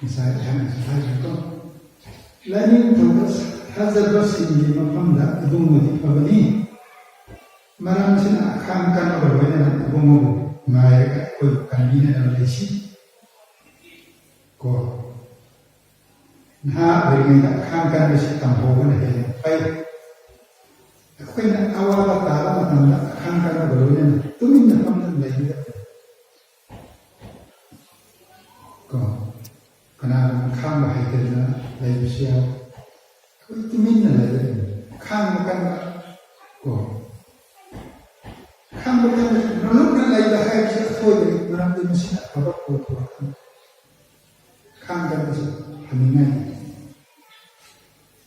ꯉꯁꯥꯏ ꯑꯩꯍꯥꯛꯅꯁꯨ ꯍꯥꯏꯈ꯭ꯔꯦꯀꯣ꯫ ꯂꯥꯏꯅꯤꯡꯊꯧꯗ ꯊꯥꯖꯕꯁꯤꯡꯒꯤ ꯃꯐꯝꯗ ꯏꯕꯨꯡꯉꯣꯗꯤ ꯐꯕꯅꯤ꯫ ꯃꯔꯝꯁꯤꯅ ꯑꯈꯥꯡ ꯀꯟꯕꯒ ꯂꯣꯏꯅꯅ ꯏꯕꯨꯡꯉꯣꯕꯨ ꯉꯥꯏꯔꯒ ꯑꯩꯈꯣꯏꯕꯨ ꯀꯟꯕꯤꯅꯅꯕ ꯂꯩꯁꯤ꯫ ꯀꯣ, ꯅꯍꯥ ꯑꯣꯏꯔꯤꯉꯩꯗ ꯑꯈꯥꯡ ꯀꯟꯕꯁꯤ ꯇꯝꯍꯧꯕꯅ ꯍꯦꯟꯅ ꯐꯩ꯫ ꯑꯩꯈꯣꯏꯅ ꯑꯋꯥꯕ ꯇꯥꯕ ꯃꯇꯝꯗ ꯑꯈꯥꯡ ꯀꯟꯕꯒ ꯂꯣꯏꯅꯅ ꯇꯨꯃꯤꯟꯅ ꯐꯝꯗꯨꯅ ꯂꯩꯒꯗꯕꯅꯤ꯫ ꯀꯣ, ꯀꯅꯥꯒꯨꯝꯕ ꯈꯥꯡꯕ ꯍꯩꯇꯗꯅ ꯂꯩꯕꯁꯨ ꯌꯥꯎꯏ꯫ ꯑꯩꯈꯣꯏ ꯇꯨꯃꯤꯟꯅ ꯂꯩꯒꯗꯕꯅꯤ꯫ ꯈꯥꯡꯕ ꯀꯟꯕ, ꯀꯣ, ꯈꯥꯡꯕ ꯀꯟꯕ, ꯅꯣꯂꯨꯛꯅ ꯂꯩꯕ ꯍꯥꯏ ꯍꯥꯏꯕꯁꯤ ꯑꯊꯣꯏꯕꯅꯤ, ꯃꯔꯝꯗꯤ ꯃꯁꯤꯅ ꯑꯐꯕ ꯄꯣꯠ ꯄꯨꯔꯛꯀꯅꯤ꯫ ꯈꯥꯡ ꯀꯟꯕꯁꯤ ꯐꯅꯤꯡꯉꯥꯏꯅꯤ꯫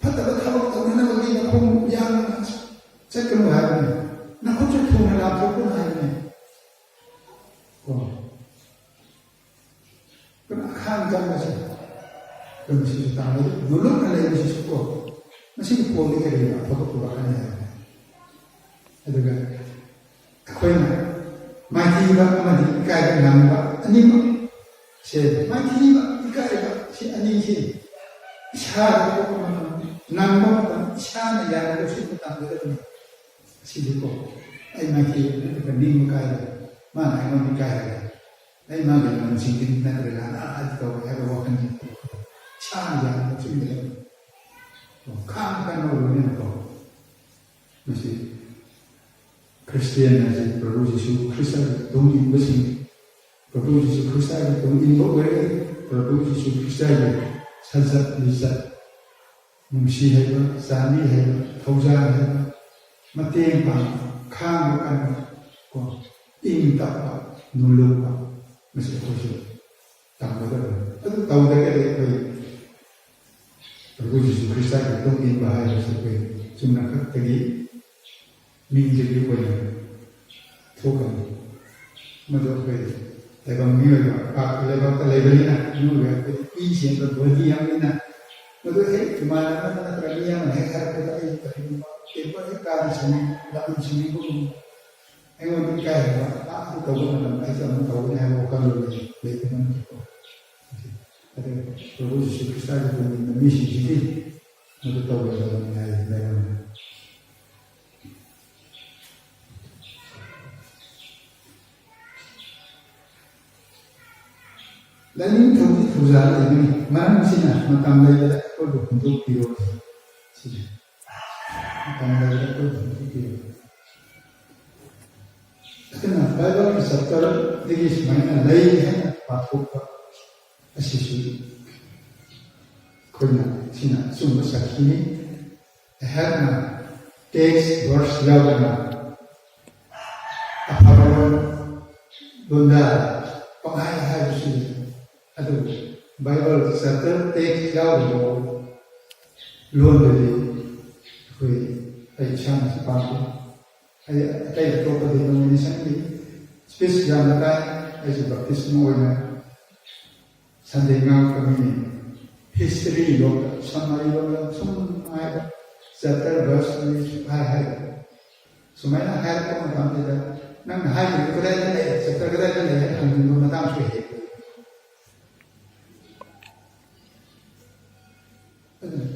ꯐꯠꯇꯕ ꯊꯕꯛ ꯇꯧꯅꯅꯕꯒꯤ ꯅꯈꯣꯡ ꯌꯥꯡꯅ ꯆꯠꯀꯅꯨ ꯍꯥꯏꯕꯅꯤ, ꯅꯈꯨꯠꯁꯨ ꯊꯨꯅ ꯂꯥꯞꯊꯣꯛꯀꯅꯨ ꯍꯥꯏꯕꯅꯤ꯫ ꯀꯣ? ꯑꯗꯨꯅ ꯑꯈꯥꯡ ꯀꯟꯕꯁꯦ ꯑꯩꯈꯣꯏ ꯃꯁꯤꯁꯨ ꯇꯥꯡꯒꯗ ꯅꯣꯂꯨꯛꯅ ꯂꯩꯕꯁꯤꯁꯨ ꯀꯣ, ꯃꯁꯤꯒꯤ ꯄꯣꯠꯇꯤ ꯀꯔꯤꯅꯣ? ꯑꯐꯕ ꯄꯨꯔꯛꯀꯅꯤ ꯍꯥꯏꯕꯅꯤ꯫ ꯑꯗꯨꯒ ꯑꯩꯈꯣꯏꯅ ꯃꯥꯏꯊꯤꯕ ꯑꯃꯗꯤ ꯏꯀꯥꯏꯕ ꯅꯪꯕ ꯑꯅꯤꯃꯛ ꯁꯦ, ꯃꯥꯏꯊꯤꯕ, ꯏꯀꯥꯏꯕ ꯁꯤ ꯑꯅꯤꯁꯤ ꯏꯁꯥꯗ ꯊꯣꯛꯄ ꯃꯇꯝ, ꯅꯪꯕ ꯃꯇꯝ, ꯏꯁꯥꯅ ꯌꯥꯅ ꯂꯧꯁꯤꯟꯕ ꯇꯝꯒꯗꯕꯅꯤ꯫ ꯑꯁꯤꯗꯤꯀꯣ, ꯑꯩ ꯃꯥꯏꯊꯤꯕ ꯅꯠꯇ꯭ꯔꯒ ꯅꯤꯡꯕ ꯀꯥꯏꯔꯦ, ꯃꯥꯅ ꯑꯩꯉꯣꯟꯗ ꯏꯀꯥꯏꯔꯦ, ꯑꯩ ꯃꯥꯒꯤ ꯂꯝꯁꯤꯡꯗꯤ ꯅꯠꯇ꯭ꯔꯒ ꯑꯥ ꯑꯗꯨ ꯇꯧꯔꯦ ꯍꯥꯏꯕ ꯋꯥꯈꯜꯁꯤ ꯏꯁꯥꯅ ꯌꯥꯅ ꯂꯧꯁꯤꯟꯒꯗꯕꯅꯤ꯫ ꯈꯥꯡ ꯀꯟꯕ ꯑꯣꯏꯕꯅꯤꯅꯀꯣ, ꯃꯁꯤ ꯈ꯭ꯔꯤꯁꯇꯤꯌꯥꯟ ꯍꯥꯏꯁꯦ ꯄ꯭ꯔꯚꯨ ꯖꯤꯁꯨ ꯈ꯭ꯔꯤꯁꯇꯒꯤ ꯇꯨꯡ ꯏꯟꯕꯁꯤꯡ, ꯄ꯭ꯔꯚꯨ ꯖꯤꯁꯨ ꯈ꯭ꯔꯤꯁꯇꯒꯤ ꯇꯨꯡ ꯏꯟꯕ ꯑꯣꯏꯔꯒꯗꯤ ꯄ꯭ꯔꯚꯨ ꯖꯤꯁꯨ ꯈ꯭ꯔꯤꯁꯇꯒꯤ ꯁꯖꯠ ꯂꯤꯆꯠ, ꯅꯨꯡꯁꯤ ꯍꯩꯕ, ꯆꯥꯟꯕꯤ ꯍꯩꯕ, ꯊꯧꯖꯥꯜ ꯍꯩꯕ, ꯃꯇꯦꯡ ꯄꯥꯡꯕ, ꯈꯥꯡꯕ ꯀꯟꯕ, ꯀꯣ, ꯏꯪ ꯇꯞꯄ, ꯅꯣꯂꯨꯛꯄ, ꯃꯁꯤ ꯑꯩꯈꯣꯏꯁꯨ ꯇꯝꯒꯗꯕꯅꯤ꯫ ꯑꯗꯨ ꯇꯧꯗ꯭ꯔꯒꯗꯤ ꯑꯩꯈꯣꯏ ꯄ꯭ꯔꯚꯨ ꯖꯤꯁꯨ ꯈ꯭ꯔꯤꯁꯇꯒꯤ ꯃꯇꯨꯡ ꯏꯟꯕ ꯍꯥꯏꯕꯁꯤ ꯑꯩꯈꯣꯏ ꯆꯨꯝꯅ ꯈꯛꯇꯒꯤ ꯃꯤꯡꯗꯒꯤ ꯑꯣꯏꯅ ꯊꯣꯛꯀꯅꯤ꯫ ꯃꯗꯨ ꯑꯩꯈꯣꯏ ꯇꯥꯏꯕꯪ ꯃꯤꯑꯣꯏꯕ ꯄꯥꯞꯀꯤ ꯂꯩꯕꯥꯛꯇ ꯂꯩꯕꯅꯤꯅ, ꯃꯤꯑꯣꯏꯕ ꯑꯩꯈꯣꯏ ꯏ ꯆꯦꯟꯕ ꯕꯣꯗꯤ ꯑꯃꯅꯤꯅ, ꯃꯗꯨ ꯍꯦꯛ ꯏꯃꯥꯟꯅꯕ ꯑꯃ ꯅꯠꯇ꯭ꯔꯒ ꯃꯤ ꯑꯃꯅ ꯍꯦꯛ ꯍꯥꯏꯔꯛꯄꯗ ꯑꯩ ꯀꯔꯤꯒꯨꯝꯕ ꯇꯦꯝꯄꯔ ꯍꯦꯛ ꯀꯥꯏꯔ ꯁꯤꯟꯅꯤꯡ-, ꯂꯥꯛꯅ ꯁꯤꯟꯅꯤꯡꯕꯒꯨꯝꯕ, ꯑꯩꯉꯣꯟꯗ ꯏꯀꯥꯏ ꯍꯥꯏꯕ, ꯑꯥ, ꯑꯗꯨ ꯇꯧꯕ ꯃꯇꯝꯗ ꯑꯩꯁꯨ ꯑꯃꯨꯛ ꯇꯧꯒꯅꯤ ꯍꯥꯏꯕ ꯋꯥꯈꯜꯂꯣꯟ ꯂꯩ-, ꯂꯩꯕ ꯉꯝꯗꯦꯀꯣ꯫ ꯑꯗꯨ ꯄ꯭ꯔꯚꯨ ꯖꯤꯁꯨ ꯈ꯭ꯔꯤꯁꯇꯒꯤ ꯇꯨꯡ ꯏꯟꯕ ꯃꯤꯁꯤꯡꯁꯤꯗꯤ ꯃꯗꯨ ꯇꯧꯔꯣꯏꯗꯕꯅꯤ ꯍꯥꯏ ꯂꯥꯏꯕꯛꯅ꯫ ꯂꯥꯏꯅꯤꯡꯊꯧꯒꯤ ꯊꯧꯖꯥꯜ ꯂꯩꯕꯅꯤ꯫ ꯃꯔꯝꯁꯤꯅ ꯃꯇꯝ ꯂꯩꯕꯗ ꯑꯩꯈꯣꯏꯕꯨ ꯍꯨꯟꯗꯣꯛꯄꯤꯔꯣꯏ꯫ ꯁꯤꯅꯤ꯫ ꯃꯇꯝ ꯂꯩꯕꯗ ꯑꯩꯈꯣꯏꯕꯨ ꯍꯨꯟꯗꯣꯛꯄꯤꯔꯣꯏ꯫ ꯑꯗꯨꯅ ꯕꯥꯏꯕꯜꯒꯤ ꯆꯦꯞꯇꯔꯗꯒꯤ ꯁꯨꯃꯥꯏꯅ ꯂꯩ ꯍꯥꯏꯅ ꯄꯥꯊꯣꯛꯄ ꯑꯁꯤꯁꯨ ꯑꯩꯈꯣꯏꯅ, ꯁꯤꯅ ꯑꯆꯨꯝꯕ ꯁꯥꯈꯤꯅꯤ꯫ ꯑꯩꯍꯥꯛꯅ ꯇꯦꯛꯁ ꯚꯔꯁ ꯌꯥꯎꯗꯅ ꯑꯐꯕ ꯂꯣꯟ ꯂꯣꯟꯗꯥ ꯄꯪꯍꯥꯏ ꯍꯥꯏꯕꯁꯨ ꯂꯩ꯫ ꯑꯗꯨꯕꯨ Bible chapter text ꯌꯥꯎꯗꯕ ꯂꯣꯟꯗꯗꯤ ꯑꯩꯈꯣꯏ, ꯑꯩ ꯏꯁꯥꯅꯁꯨ ꯄꯥꯝꯗꯦ꯫ ꯑꯩ ꯑꯇꯩ ꯑꯇꯣꯞꯄ denomination ꯒꯤ speech ꯌꯥꯝꯅ ꯇꯥꯏ꯫ ꯑꯩꯁꯨ Baptist ꯑꯃ ꯑꯣꯏꯅ Sunday ꯉꯥꯡꯉꯛꯄ ꯃꯤꯅꯤ꯫ History ꯂꯣꯝꯗ, summary ꯂꯣꯝꯗ ꯁꯨꯝ ꯍꯥꯏꯕ, chapter verse ꯑꯅꯤ ꯁꯨꯝ ꯍꯥꯏ ꯍꯥꯏꯕ꯫ ꯁꯨꯃꯥꯏꯅ ꯍꯥꯏꯔꯛꯄ ꯃꯇꯝꯁꯤꯗ, "ꯅꯪꯅ ꯍꯥꯏꯔꯤꯕ ꯀꯗꯥꯏꯗ ꯂꯩ? Chapter ꯀꯗꯥꯏꯗ ꯂꯩ?" ꯍꯥꯏꯅ ꯍꯪꯅꯤꯡꯕ ꯃꯇꯥꯡꯁꯨ ꯍꯦꯛ ꯂꯩ꯫ ꯑꯗꯨꯅ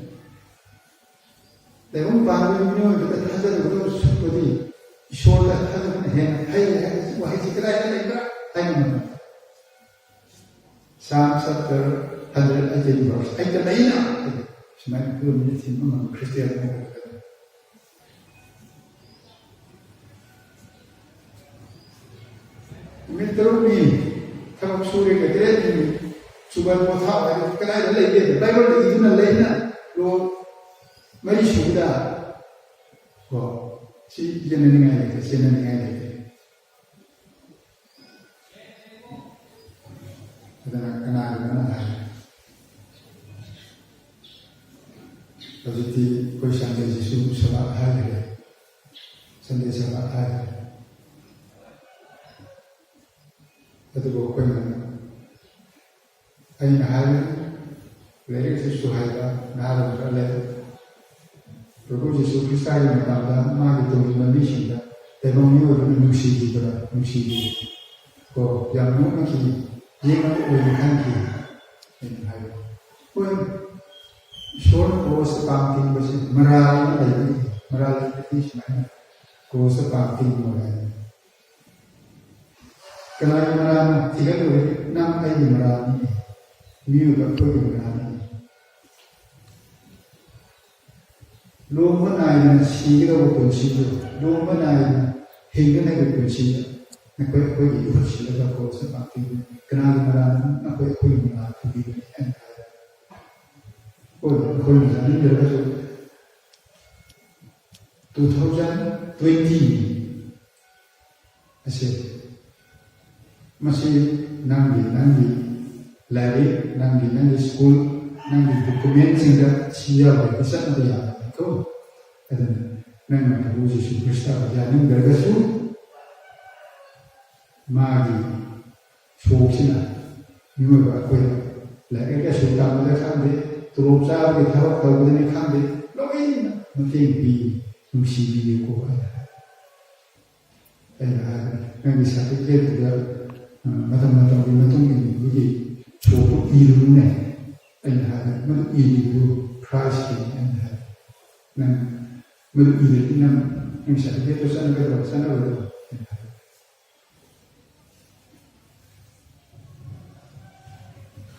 ꯇꯥꯏꯕꯪ ꯄꯥꯟꯕ ꯃꯤꯑꯣꯏꯕꯗ ꯊꯥꯖꯔꯨꯕꯗ ꯁꯨꯝꯕꯗꯤ ꯏꯁꯣꯔꯗ ꯊꯥꯖꯕꯅ ꯍꯦꯟꯅ ꯐꯩ ꯍꯥꯏꯕꯁꯤ ꯋꯥꯍꯩꯁꯤ ꯀꯗꯥꯏꯗ ꯂꯩꯕ꯭ꯔꯥ ꯍꯥꯏꯅ ꯍꯪꯕ꯫ Psalm chapter hundred eighteen verse eight ꯇ ꯂꯩꯅ ꯁꯨꯃꯥꯏꯅ ꯈꯨꯗꯣꯝꯕꯤꯅ ꯊꯤꯡꯕ ꯉꯝꯕ ꯈ꯭ꯔꯤꯁꯇꯤꯌꯥꯟ ꯑꯃ ꯑꯣꯏꯔꯒꯗꯤ꯫ ꯅꯨꯃꯤꯠ ꯇꯔꯨꯛꯅꯤ ꯊꯕꯛ ꯁꯨꯔꯦ, ꯇꯔꯦꯠꯅꯤ ꯆꯨꯕ ꯄꯣꯊꯥꯕ ꯍꯥꯏꯕ ꯀꯗꯥꯏꯗ ꯂꯩꯒꯦ? ꯕꯥꯏꯕꯜꯗ ꯏꯗꯨꯅ ꯂꯩꯅ ꯂꯣ ꯃꯔꯤ ꯁꯨꯕꯗ ꯀꯣ ꯁꯤ ꯌꯦꯟꯅꯅꯤꯡꯉꯥꯏ ꯂꯩꯇꯦ, ꯆꯦꯟꯅꯅꯤꯡꯉꯥꯏ ꯂꯩꯇꯦ꯫ ꯑꯗꯨꯅ ꯀꯅꯥꯒꯤꯅꯣꯅ ꯍꯥꯏ꯫ ꯍꯧꯖꯤꯛꯇꯤ ꯑꯩꯈꯣꯏ ꯁꯟꯗꯦꯁꯤꯁꯨ ꯁꯕꯥꯠ ꯍꯥꯏꯈ꯭ꯔꯦ, ꯁꯟꯗꯦ ꯁꯕꯥꯠ ꯍꯥꯏꯈ꯭ꯔꯦ꯫ ꯑꯗꯨꯕꯨ ꯑꯩꯈꯣꯏꯅ, ꯑꯩꯅ ꯍꯥꯏ, ꯂꯥꯏꯔꯤꯛ ꯑꯁꯤꯁꯨ ꯍꯩꯕ ꯅꯍꯥꯔꯣꯜ ꯈꯔ ꯂꯩ꯫ ꯄ꯭ꯔꯚꯨ ꯖꯤꯁꯨ ꯈ꯭ꯔꯤꯁꯇꯥꯒꯤ ꯃꯇꯝꯗ ꯃꯥꯒꯤ ꯇꯨꯡꯏꯟꯕ ꯃꯤꯁꯤꯡꯗ ꯇꯥꯏꯕꯪ ꯃꯤꯑꯣꯏꯕꯅ ꯅꯨꯡꯁꯤꯈꯤꯕꯗ, ꯅꯨꯡꯁꯤꯈꯤ꯫ ꯀꯣ, ꯌꯥꯝ ꯅꯣꯛꯅꯈꯤ, ꯌꯦꯡꯕꯗ ꯑꯣꯏꯅ ꯈꯟꯈꯤ ꯍꯥꯏꯅ ꯍꯥꯏꯕ꯫ ꯍꯣꯏ, ꯏꯁꯣꯔꯅ ꯀ꯭ꯔꯣꯁꯇ ꯄꯥꯝ ꯇꯤꯡꯕꯁꯤ ꯃꯔꯥꯜ ꯑꯃ ꯂꯩꯕꯅꯤ, ꯃꯔꯥꯜ ꯂꯩꯕꯗꯤ ꯁꯨꯃꯥꯏꯅ ꯀ꯭ꯔꯣꯁꯇ ꯄꯥꯝ ꯇꯤꯡꯕ ꯍꯥꯏꯅꯤ꯫ ꯀꯅꯥꯒꯤ ꯃꯔꯥꯜꯅꯣ ꯊꯤꯒꯠꯂꯨꯔꯦ? ꯅꯪ ꯑꯩꯒꯤ ꯃꯔꯥꯜꯅꯤ, ꯃꯤꯑꯣꯏꯕ ꯑꯩꯈꯣꯏꯒꯤ ꯃꯔꯥꯜꯅꯤ꯫ ꯂꯨꯍꯣꯡꯕ ꯅꯥꯏꯗꯅ ꯁꯤꯒꯗꯧꯕ ꯄꯨꯟꯁꯤꯗꯨ, ꯂꯨꯍꯣꯡꯕ ꯅꯥꯏꯗꯅ ꯍꯤꯡꯒꯗꯧꯕ ꯄꯨꯟꯁꯤꯗ ꯅꯈꯣꯏ ꯑꯩꯈꯣꯏꯒꯤ ꯏꯍꯨꯠ ꯁꯤꯜꯂꯒ ꯀ꯭ꯔꯣꯁꯇ ꯄꯥꯛꯄꯤꯕꯅꯤ꯫ ꯀꯅꯥꯒꯤ ꯃꯔꯥꯜꯅꯣ? ꯅꯈꯣꯏ ꯑꯩꯈꯣꯏꯒꯤ ꯃꯔꯥꯜ ꯄꯨꯕꯤꯕꯅꯤ ꯍꯥꯏꯅ ꯍꯥꯏ꯫ ꯍꯣꯏ, ꯑꯩꯈꯣꯏꯅ ꯆꯥꯅꯤꯡꯗ꯭ꯔꯒꯁꯨ two thousand twenty ꯑꯁꯦ ꯃꯁꯤ ꯅꯪꯒꯤ ꯅꯪꯒꯤ ꯂꯥꯏꯔꯤꯛ, ꯅꯪꯒꯤ ꯅꯪꯒꯤ ꯁ꯭ꯀꯨꯜ, ꯅꯪꯒꯤ ꯗꯣꯀꯨꯃꯦꯟꯁꯤꯡꯗ ꯁꯤ ꯌꯥꯎꯗ꯭ꯔꯗꯤ ꯆꯠꯅꯕ ꯌꯥꯗꯕꯅꯤꯀꯣ꯫ ꯑꯗꯨꯅ ꯅꯪꯅ ꯄ꯭ꯔꯚꯨ ꯖꯤꯁꯨ ꯈ꯭ꯔꯤꯁꯇꯕꯨ ꯌꯥꯅꯤꯡꯗ꯭ꯔꯒꯁꯨ, ꯃꯥꯒꯤ ꯁꯣꯛꯁꯤꯅ ꯃꯤꯑꯣꯏꯕ ꯑꯩꯈꯣꯏꯗ ꯂꯥꯏꯔꯤꯛ ꯂꯥꯏꯁꯨ ꯇꯝꯕꯗ ꯈꯪꯗꯦ, ꯇꯣꯂꯣꯞ ꯆꯥꯕꯒꯤ ꯊꯕꯛ ꯇꯧꯕꯗꯅꯤ ꯈꯪꯗꯦ, ꯂꯣꯏꯅ ꯃꯇꯦꯡ ꯄꯤ, ꯅꯨꯡꯁꯤꯕꯤꯌꯨꯀꯣ ꯍꯥꯏꯅ ꯑꯩꯅ ꯍꯥꯏꯕꯅꯤ꯫ ꯅꯪꯒꯤ ꯁꯥꯔꯇꯤꯐꯤꯀꯦꯠꯇꯨꯗ ꯃꯇꯝ ꯃꯇꯝꯒꯤ ꯃꯇꯨꯡ ꯏꯟꯅ ꯑꯩꯈꯣꯏꯒꯤ ꯁꯣꯛꯇꯨ ꯏꯔꯨꯅꯦ꯫ ꯑꯩꯅ ꯍꯥꯏꯕ ꯃꯗꯨ ꯏꯔꯤꯕꯗꯨ ꯈ꯭ꯔꯥꯏꯁꯀꯤꯅꯤ ꯑꯩꯅ ꯍꯥꯏꯕ꯫ ꯅꯪ ꯃꯗꯨ ꯏꯔꯗꯤ ꯅꯪ ꯅꯪꯒꯤ ꯁꯥꯔꯇꯤꯐꯤꯀꯦꯠꯇꯨ ꯆꯠꯅꯒꯗ꯭ꯔꯣ, ꯆꯠꯅꯔꯣꯏꯗ꯭ꯔꯣ? ꯑꯩꯅ ꯍꯥꯏꯕ꯫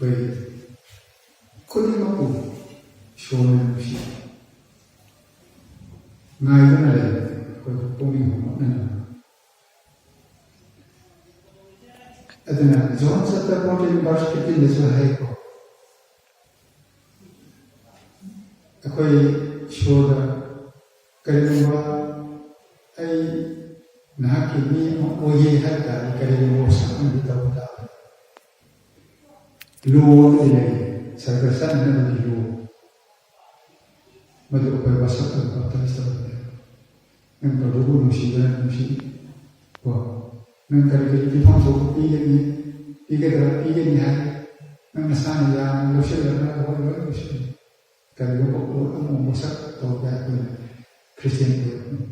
ꯑꯩꯈꯣꯏ ꯈꯨꯗꯤꯡꯃꯛꯄꯨ ꯏꯁꯣꯔꯅ ꯅꯨꯡꯁꯤ ꯉꯥꯏꯗꯨꯅ ꯂꯩ꯫ ꯑꯩꯈꯣꯏ ꯄꯨꯛꯅꯤꯡ ꯍꯨꯅ ꯑꯗꯨꯅ John chapter fourteen verse fifteen ꯗꯁꯨ ꯍꯥꯏꯀꯣ, ꯑꯩꯈꯣꯏ ꯏꯁꯣꯔꯗ ꯀꯔꯤꯒꯨꯝꯕ ꯑꯩ ꯅꯍꯥꯛꯀꯤ ꯃꯤ ꯑꯃ ꯑꯣꯏꯌꯦ ꯍꯥꯏꯕ ꯇꯥꯔꯗꯤ ꯀꯔꯤꯒꯨꯝꯕ ꯋꯥꯁꯛ ꯑꯃꯗꯤ ꯇꯧꯕ ꯇꯥꯕꯅꯤ꯫ ꯂꯣ ꯑꯃꯗꯤ ꯂꯩ, ꯁꯔꯒ ꯆꯠꯅꯅꯕꯒꯤ ꯂꯣ꯫ ꯃꯗꯨ ꯑꯩꯈꯣꯏ ꯋꯥꯁꯛ ꯑꯗꯨ ꯕꯥꯞꯇꯥꯏꯁ ꯇꯧꯕꯅꯦ꯫ ꯅꯪ ꯄ꯭ꯔꯚꯨꯕꯨ ꯅꯨꯡꯁꯤꯕ꯭ꯔꯥ? ꯅꯨꯡꯁꯤ꯫ ꯀꯣ? ꯅꯪ ꯀꯔꯤ ꯀꯔꯤ ꯄꯤꯐꯝ ꯊꯣꯛꯄ ꯄꯤꯒꯅꯤ? ꯄꯤꯒꯗ꯭ꯔꯥ? ꯄꯤꯒꯅꯤ ꯍꯥꯏ꯫ ꯅꯪ ꯅꯁꯥꯅ ꯌꯥꯝꯅ ꯂꯧꯁꯤꯜꯂꯒ ꯍꯣꯏ ꯂꯣꯏ ꯂꯧꯁꯤꯜꯂꯤ꯫ ꯀꯔꯤꯒꯨꯝꯕ ꯄꯣꯠ ꯑꯃ ꯃꯁꯛ ꯇꯧꯕ ꯑꯩꯈꯣꯏꯅ ꯈ꯭ꯔꯤꯁꯇꯤꯌꯥꯟ ꯑꯣꯏꯔꯛꯄꯅꯤ꯫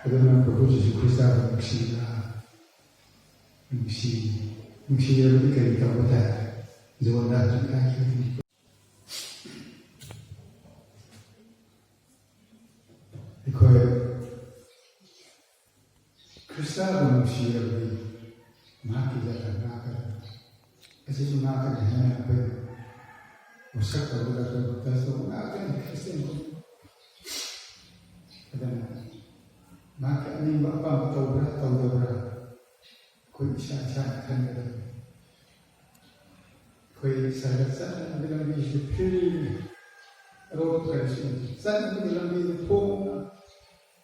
ꯑꯗꯨꯅ ꯄ꯭ꯔꯚꯨ ꯖꯤꯁꯨ ꯈ꯭ꯔꯤꯁꯇꯕꯨ ꯅꯨꯡꯁꯤꯕ꯭ꯔꯥ? ꯅꯨꯡꯁꯤ꯫ ꯅꯨꯡꯁꯤꯔꯕꯗꯤ ꯀꯔꯤ ꯇꯧꯕ ꯇꯥꯏ? ꯖꯣꯟꯗ ꯍꯧꯖꯤꯛ ꯍꯥꯏꯈꯤꯕꯅꯤ꯫ ꯑꯩꯈꯣꯏ ꯈ꯭ꯔꯤꯁꯇꯕꯨ ꯅꯨꯡꯁꯤꯔꯕꯗꯤ ꯃꯍꯥꯛꯀꯤ ꯖꯥꯇ ꯉꯥꯛꯀꯅꯤ꯫ ꯑꯁꯤꯁꯨ ꯉꯥꯛꯀꯅꯤ ꯍꯥꯏꯅ ꯑꯩꯈꯣꯏ ꯋꯥꯁꯛ ꯇꯧꯕꯗ ꯑꯩꯈꯣꯏ ꯕꯥꯞꯇꯥꯏꯁ ꯇꯧꯕ ꯉꯥꯛꯀꯅꯤ ꯈ꯭ꯔꯤꯁꯇꯤꯌꯥꯟ ꯈꯨꯗꯤꯡꯃꯛ꯫ ꯑꯗꯨꯅ ꯃꯍꯥꯛꯀꯤ ꯑꯅꯤꯡꯕ ꯑꯄꯥꯝꯕ ꯇꯧꯕ꯭ꯔꯥ ꯇꯧꯗꯕ꯭ꯔꯥ ꯑꯩꯈꯣꯏ ꯏꯁꯥ ꯏꯁꯥꯅ ꯈꯟꯒꯗꯕꯅꯤ꯫ ꯑꯩꯈꯣꯏ ꯁꯔꯒ ꯆꯠꯅꯕꯒꯤ ꯂꯝꯕꯤꯁꯤꯗ ꯐ꯭ꯔꯤꯅꯤ꯫ ꯑꯔꯣꯞꯄ ꯀꯔꯤꯁꯨ ꯂꯩꯇꯦ꯫ ꯆꯠꯅꯕꯒꯤ ꯂꯝꯕꯤꯗ ꯊꯣꯡꯅ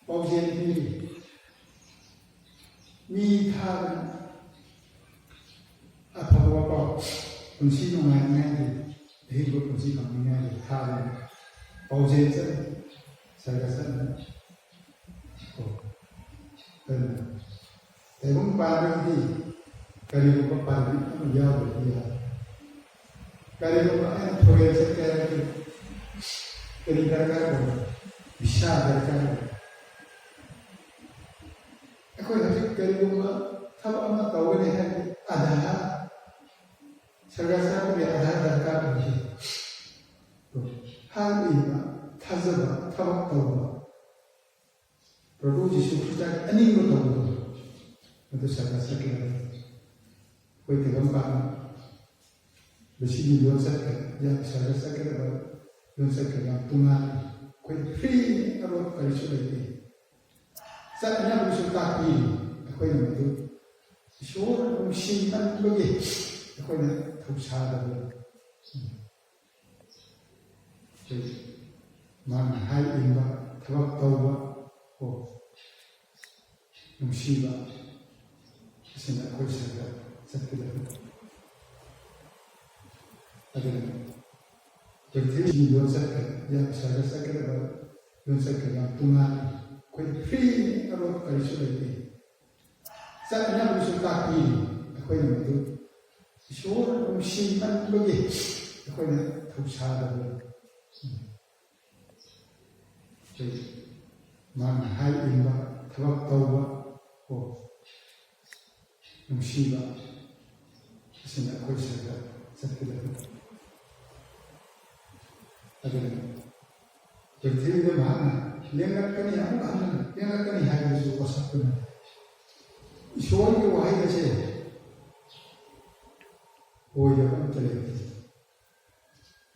ꯄꯥꯎꯖꯦꯜ ꯄꯤꯔꯤ꯫ ꯃꯤ ꯊꯥꯗꯅ ꯑꯐꯕ ꯄꯥꯎ, ꯄꯨꯟꯁꯤ ꯅꯨꯡꯉꯥꯏꯅꯤꯉꯥꯏꯒꯤ, ꯑꯍꯤꯡꯕ ꯄꯨꯟꯁꯤ ꯐꯪꯅꯤꯉꯥꯏꯒꯤ ꯊꯥꯗꯅ ꯄꯥꯎꯖꯦꯜ ꯆꯠꯂꯤ, ꯁꯔꯒ ꯆꯠꯂꯤ꯫ ꯀꯣ? ꯑꯗꯨꯅ ꯇꯥꯏꯕꯪ ꯄꯥꯟꯕꯒꯤꯗꯤ ꯀꯔꯤꯒꯨꯝꯕ ꯄꯥꯟꯕꯤ ꯑꯃ ꯌꯥꯎꯗ꯭ꯔꯗꯤ ꯌꯥꯗꯦ꯫ ꯀꯔꯤꯒꯨꯝꯕ ꯑꯩꯅ ꯐꯣꯔꯦꯟ ꯆꯠꯀꯦ ꯍꯥꯏꯔꯗꯤ ꯀꯔꯤ ꯗꯔꯀꯥꯔ ꯑꯣꯏ? ꯚꯤꯁꯥ ꯗꯔꯀꯥꯔ ꯑꯣꯏ꯫ ꯑꯩꯈꯣꯏ ꯍꯧꯖꯤꯛ ꯀꯔꯤꯒꯨꯝꯕ ꯊꯕꯛ ꯑꯃ ꯇꯧꯒꯅꯤ ꯍꯥꯏꯔꯗꯤ ꯑꯙꯥꯔ, ꯁꯔꯀꯥꯔ ꯆꯠꯄꯒꯤ ꯑꯙꯥꯔ ꯗꯔꯀꯥꯔ ꯑꯣꯏ꯫ ꯍꯥꯏꯔꯤꯕ ꯊꯥꯖꯕ, ꯊꯕꯛ ꯇꯧꯕ, ꯄ꯭ꯔꯚꯨ ꯖꯤꯁꯨ ꯈ꯭ꯔꯤꯁꯇꯒꯤ ꯑꯅꯤꯡꯕ ꯇꯧꯕꯗꯣ, ꯃꯗꯨ ꯁꯔꯀꯥꯔ ꯆꯠꯀꯗꯕꯅꯤ꯫ ꯑꯩꯈꯣꯏ ꯇꯥꯏꯕꯪ ꯄꯥꯟꯕ ꯃꯁꯤꯒꯤ ꯂꯣꯟꯆꯠꯀ ꯌꯥꯝ ꯁꯔꯒ ꯆꯠꯀꯗꯕ ꯂꯣꯟꯆꯠꯀ ꯌꯥꯝ ꯇꯣꯉꯥꯜꯂꯤ꯫ ꯑꯩꯈꯣꯏ ꯐ꯭ꯔꯤ ꯑꯔꯣꯞ ꯀꯔꯤꯁꯨ ꯂꯩꯇꯦ꯫ ꯆꯠꯅꯅꯕꯁꯨ ꯇꯥꯛꯄꯤꯔꯤ꯫ ꯑꯩꯈꯣꯏꯅ ꯃꯗꯨ ꯏꯁꯣꯔ ꯅꯨꯡꯁꯤꯃꯟꯕꯒꯤ ꯑꯩꯈꯣꯏꯅ ꯊꯧꯁꯥꯗꯕ꯫ ꯑꯩꯈꯣꯏ ꯃꯥꯅ ꯍꯥꯏ ꯏꯟꯕ, ꯊꯕꯛ ꯇꯧꯕ, ꯀꯣ, ꯅꯨꯡꯁꯤꯕ, ꯑꯁꯤꯅ ꯑꯩꯈꯣꯏ ꯁꯔꯒ ꯆꯠꯀꯗꯕꯅꯤ꯫ ꯑꯗꯨꯅ ꯄ꯭ꯔꯤꯊꯤꯕꯤꯒꯤ ꯂꯣꯟꯆꯠꯀ ꯌꯥꯝ ꯁꯔꯒ ꯆꯠꯀꯗꯕ ꯂꯣꯟꯆꯠꯀ ꯌꯥꯝ ꯇꯣꯉꯥꯜꯂꯤ꯫ ꯑꯩꯈꯣꯏ ꯐ꯭ꯔꯤ ꯑꯔꯣꯞ ꯀꯔꯤꯁꯨ ꯂꯩꯇꯦ꯫ ꯆꯠꯅꯅꯕꯁꯨ ꯇꯥꯛꯄꯤꯔꯤ꯫ ꯑꯩꯈꯣꯏꯅ ꯃꯗꯨ ꯏꯁꯣꯔ ꯅꯨꯡꯁꯤꯃꯟꯕꯒꯤ ꯑꯩꯈꯣꯏꯅ ꯊꯧꯁꯥꯗꯕ꯫ ꯑꯩꯈꯣꯏ ꯃꯥꯅ ꯍꯥꯏ ꯏꯟꯕ, ꯊꯕꯛ ꯇꯧꯕ, ꯀꯣ, ꯅꯨꯡꯁꯤꯕ, ꯑꯁꯤꯅ ꯑꯩꯈꯣꯏ ꯁꯔꯒ ꯆꯠꯀꯗꯕꯅꯤ꯫ ꯑꯗꯨꯅ ꯄ꯭ꯔꯤꯊꯤꯕꯤꯗ ꯃꯍꯥꯛꯅ ꯂꯦꯡꯂꯛꯀꯅꯤ, ꯑꯃꯨꯛ ꯍꯟꯅ ꯂꯦꯡꯂꯛꯀꯅꯤ ꯍꯥꯏꯕꯗꯨꯁꯨ ꯋꯥꯁꯛꯄ ꯅꯠꯇꯦ꯫ ꯏꯁꯣꯔꯒꯤ ꯋꯥꯍꯩ ꯑꯁꯦ ꯑꯣꯏꯗꯕ ꯑꯝꯇ ꯂꯩꯇꯦ꯫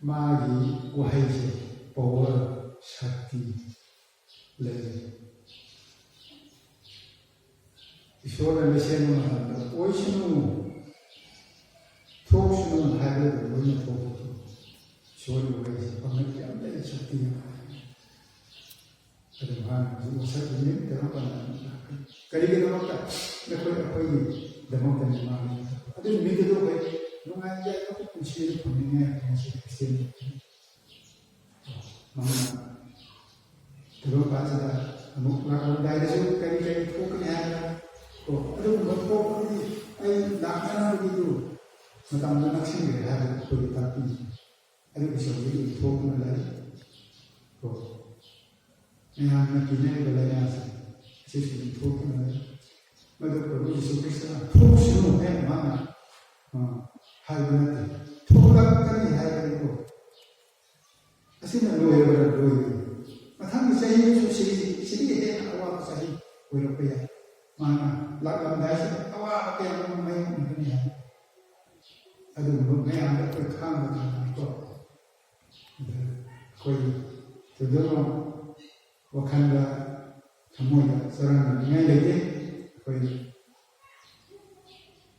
ꯃꯥꯒꯤ ꯋꯥꯍꯩꯁꯦ ꯄꯋꯔ, ꯁꯛꯇꯤ ꯂꯩ꯫ ꯏꯁꯣꯔꯅ ꯂꯩꯁꯦꯝꯕ ꯃꯇꯝꯗ "ꯑꯣꯏꯁꯅꯨ, ꯊꯣꯛꯁꯅꯨ" ꯍꯥꯏꯕꯗ ꯂꯣꯏꯅ ꯊꯣꯛꯄꯗꯣ꯫ ꯏꯁꯣꯔꯒꯤ ꯋꯥꯍꯩꯁꯦ ꯄꯥꯡꯒꯜ ꯌꯥꯝ ꯂꯩ, ꯁꯛꯇꯤ ꯌꯥꯝ ꯂꯩ꯫ ꯑꯗꯨ ꯃꯥꯅ ꯍꯧꯖꯤꯛ ꯃꯁꯛ ꯅꯨꯃꯤꯠ ꯀꯔꯝ ꯀꯥꯟꯗ ꯀꯔꯤꯒꯤꯗꯃꯛꯇ? ꯑꯩꯈꯣꯏ ꯑꯩꯈꯣꯏꯒꯤꯗꯃꯛꯇꯅꯤ ꯃꯥꯅ꯫ ꯑꯗꯨ ꯅꯨꯃꯤꯠꯇꯨꯗ ꯑꯩꯈꯣꯏ ꯅꯨꯡꯉꯥꯏ ꯌꯥꯏꯐꯕ ꯄꯨꯟꯁꯤ ꯑꯗꯨ ꯐꯪꯅꯤꯡꯉꯥꯏ ꯉꯁꯤ ꯈ꯭ꯔꯤꯁꯇꯤꯌꯥꯟ ꯃꯉꯥ ꯇꯔꯨꯛ ꯄꯥꯟꯁꯤꯗ ꯑꯃꯨꯛ ꯂꯥꯛꯂꯝꯗꯥꯏꯗꯁꯨ ꯀꯔꯤ ꯀꯔꯤ ꯊꯣꯛꯀꯅꯤ ꯍꯥꯏꯕ ꯀꯣ, ꯑꯗꯨꯒꯨꯝꯕ ꯊꯣꯛꯄꯗꯤ ꯑꯩ ꯂꯥꯛꯅꯅꯕꯒꯤꯗꯨ ꯃꯇꯝꯗ ꯅꯛꯁꯤꯟꯈ꯭ꯔꯦ ꯍꯥꯏꯕꯗꯨ ꯑꯩꯈꯣꯏꯗ ꯇꯥꯛꯄꯤ꯫ ꯑꯗꯨꯒꯤ ꯁꯔꯨꯛꯇꯒꯤ ꯊꯣꯛꯇꯨꯅ ꯂꯩ ꯀꯣ꯫ ꯃꯌꯥꯝꯅ ꯀꯤꯅꯔꯤꯕ ꯂꯥꯏꯅꯥꯁꯦ ꯑꯁꯤꯁꯨ ꯑꯗꯨꯝ ꯊꯣꯛꯇꯨꯅ ꯂꯩ꯫ ꯃꯗꯨ ꯄ꯭ꯔꯚꯨ ꯌꯤꯁꯨ ꯈ꯭ꯔꯤꯁꯇꯅ "ꯊꯣꯛꯁꯅꯨ" ꯍꯥꯏꯅ ꯃꯥꯅ, ꯑ, ꯍꯥꯏꯕ ꯅꯠꯇꯦ, "ꯊꯣꯛꯂꯛꯀꯅꯤ" ꯍꯥꯏꯕꯅꯤꯀꯣ꯫ ꯑꯁꯤꯅ ꯂꯣꯏꯔꯕ꯭ꯔꯥ? ꯂꯣꯏꯔꯦ꯫ ꯃꯊꯪꯒꯤ ꯆꯍꯤꯗꯁꯨ ꯁꯤꯒꯤ, ꯁꯤꯗꯒꯤ ꯍꯦꯟꯅ ꯑꯋꯥꯕ ꯆꯍꯤ ꯑꯣꯏꯔꯛꯄ ꯌꯥꯏ꯫ ꯃꯥꯅ ꯂꯥꯛꯂꯝꯗꯥꯏꯁꯤꯗ ꯑꯋꯥꯕ ꯀꯌꯥ ꯑꯃ ꯃꯥꯌꯣꯛꯅꯒꯅꯤ ꯍꯥꯏ꯫ ꯑꯗꯨꯒꯨꯝꯕ ꯃꯌꯥꯝꯗ ꯑꯩꯈꯣꯏ ꯈꯥꯡꯕ ꯇꯥꯕꯅꯤꯀꯣ꯫ ꯑꯗ ꯑꯩꯈꯣꯏ ꯊꯣꯏꯗꯣꯛꯅ ꯋꯥꯈꯜꯗ, ꯊꯃꯣꯏꯗ ꯆꯔꯥꯡꯅꯅꯤꯡꯉꯥꯏ ꯂꯩꯇꯦ꯫ ꯑꯩꯈꯣꯏ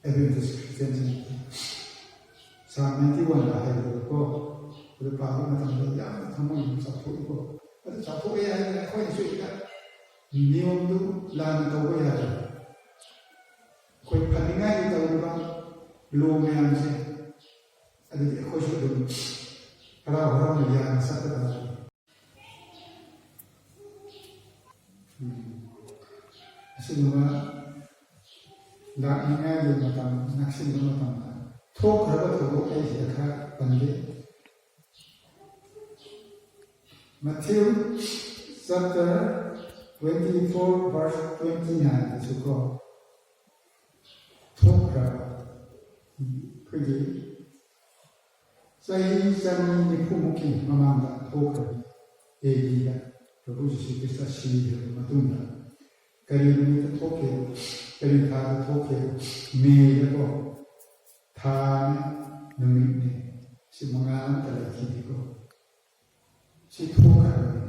ꯑꯦꯗꯚꯦꯟꯇꯤꯁ ꯈ꯭ꯔꯤꯁꯇꯤꯌꯥꯟꯁꯤꯡ ꯁꯥꯝ ꯅꯥꯏꯟꯇꯤ ꯋꯥꯟꯗ ꯍꯥꯏꯕꯗꯣꯀꯣ, ꯑꯗꯨ ꯄꯥꯕ ꯃꯇꯝꯗ ꯌꯥꯝꯅ ꯊꯃꯣꯏ ꯌꯥꯝ ꯆꯥꯎꯊꯣꯛꯏꯀꯣ꯫ ꯑꯗꯨ ꯆꯥꯎꯊꯣꯛꯑꯦ ꯍꯥꯏꯗꯅ ꯑꯩꯈꯣꯏꯅꯁꯨ ꯍꯦꯛꯇ ꯅꯤꯌꯣꯝꯗꯨ ꯂꯥꯟꯅ ꯇꯧꯕ ꯌꯥꯗꯦ꯫ ꯑꯩꯈꯣꯏ ꯐꯅꯤꯡꯉꯥꯏꯒꯤ ꯇꯧꯔꯤꯕ ꯂꯣ ꯃꯌꯥꯝꯁꯦ, ꯑꯗꯨꯗꯤ ꯑꯩꯈꯣꯏꯁꯨ ꯑꯗꯨꯝ ꯍꯔꯥꯎ ꯍꯔꯥꯎꯅ ꯌꯥꯅ ꯆꯠꯀꯗꯕꯅꯤ꯫ ꯎꯝ꯫ ꯑꯁꯤꯒꯨꯝꯕ ꯂꯥꯛꯅꯤꯡꯉꯥꯏꯒꯤ ꯃꯇꯝ ꯅꯛꯁꯤꯟꯕ ꯃꯇꯝꯗ ꯊꯣꯛꯈ꯭ꯔꯕ ꯊꯧꯗꯣꯛ ꯑꯩꯁꯤꯗ ꯈꯔ ꯄꯟꯒꯦ꯫ Matthew chapter twenty-four verse twenty-nine ꯗꯁꯨ ꯀꯣ, ꯊꯣꯛꯈ꯭ꯔꯕ, ꯑꯩꯈꯣꯏꯒꯤ ꯆꯍꯤ ꯆꯅꯤ ꯅꯤꯐꯨꯃꯨꯛꯀꯤ ꯃꯃꯥꯡꯗ ꯊꯣꯛꯈ꯭ꯔꯕ ꯑꯦ ꯗꯤꯗ ꯄ꯭ꯔꯚꯨ ꯖꯤꯁꯨ ꯈ꯭ꯔꯤꯁꯇ ꯁꯤꯈ꯭ꯔꯕ ꯃꯇꯨꯡꯗ ꯀꯔꯤ ꯅꯨꯃꯤꯠꯇ ꯊꯣꯛꯈꯤꯕ, ꯀꯔꯤ ꯊꯥꯗ ꯊꯣꯛꯈꯤꯕ? ꯃꯦꯗꯀꯣ, ꯊꯥꯅꯦ, ꯅꯨꯃꯤꯠꯅꯦ, ꯁꯤ ꯃꯉꯥꯜ ꯑꯝꯇ ꯂꯩꯈꯤꯗꯦꯀꯣ꯫ ꯁꯤ ꯊꯣꯛꯈ꯭ꯔꯕꯅꯤ꯫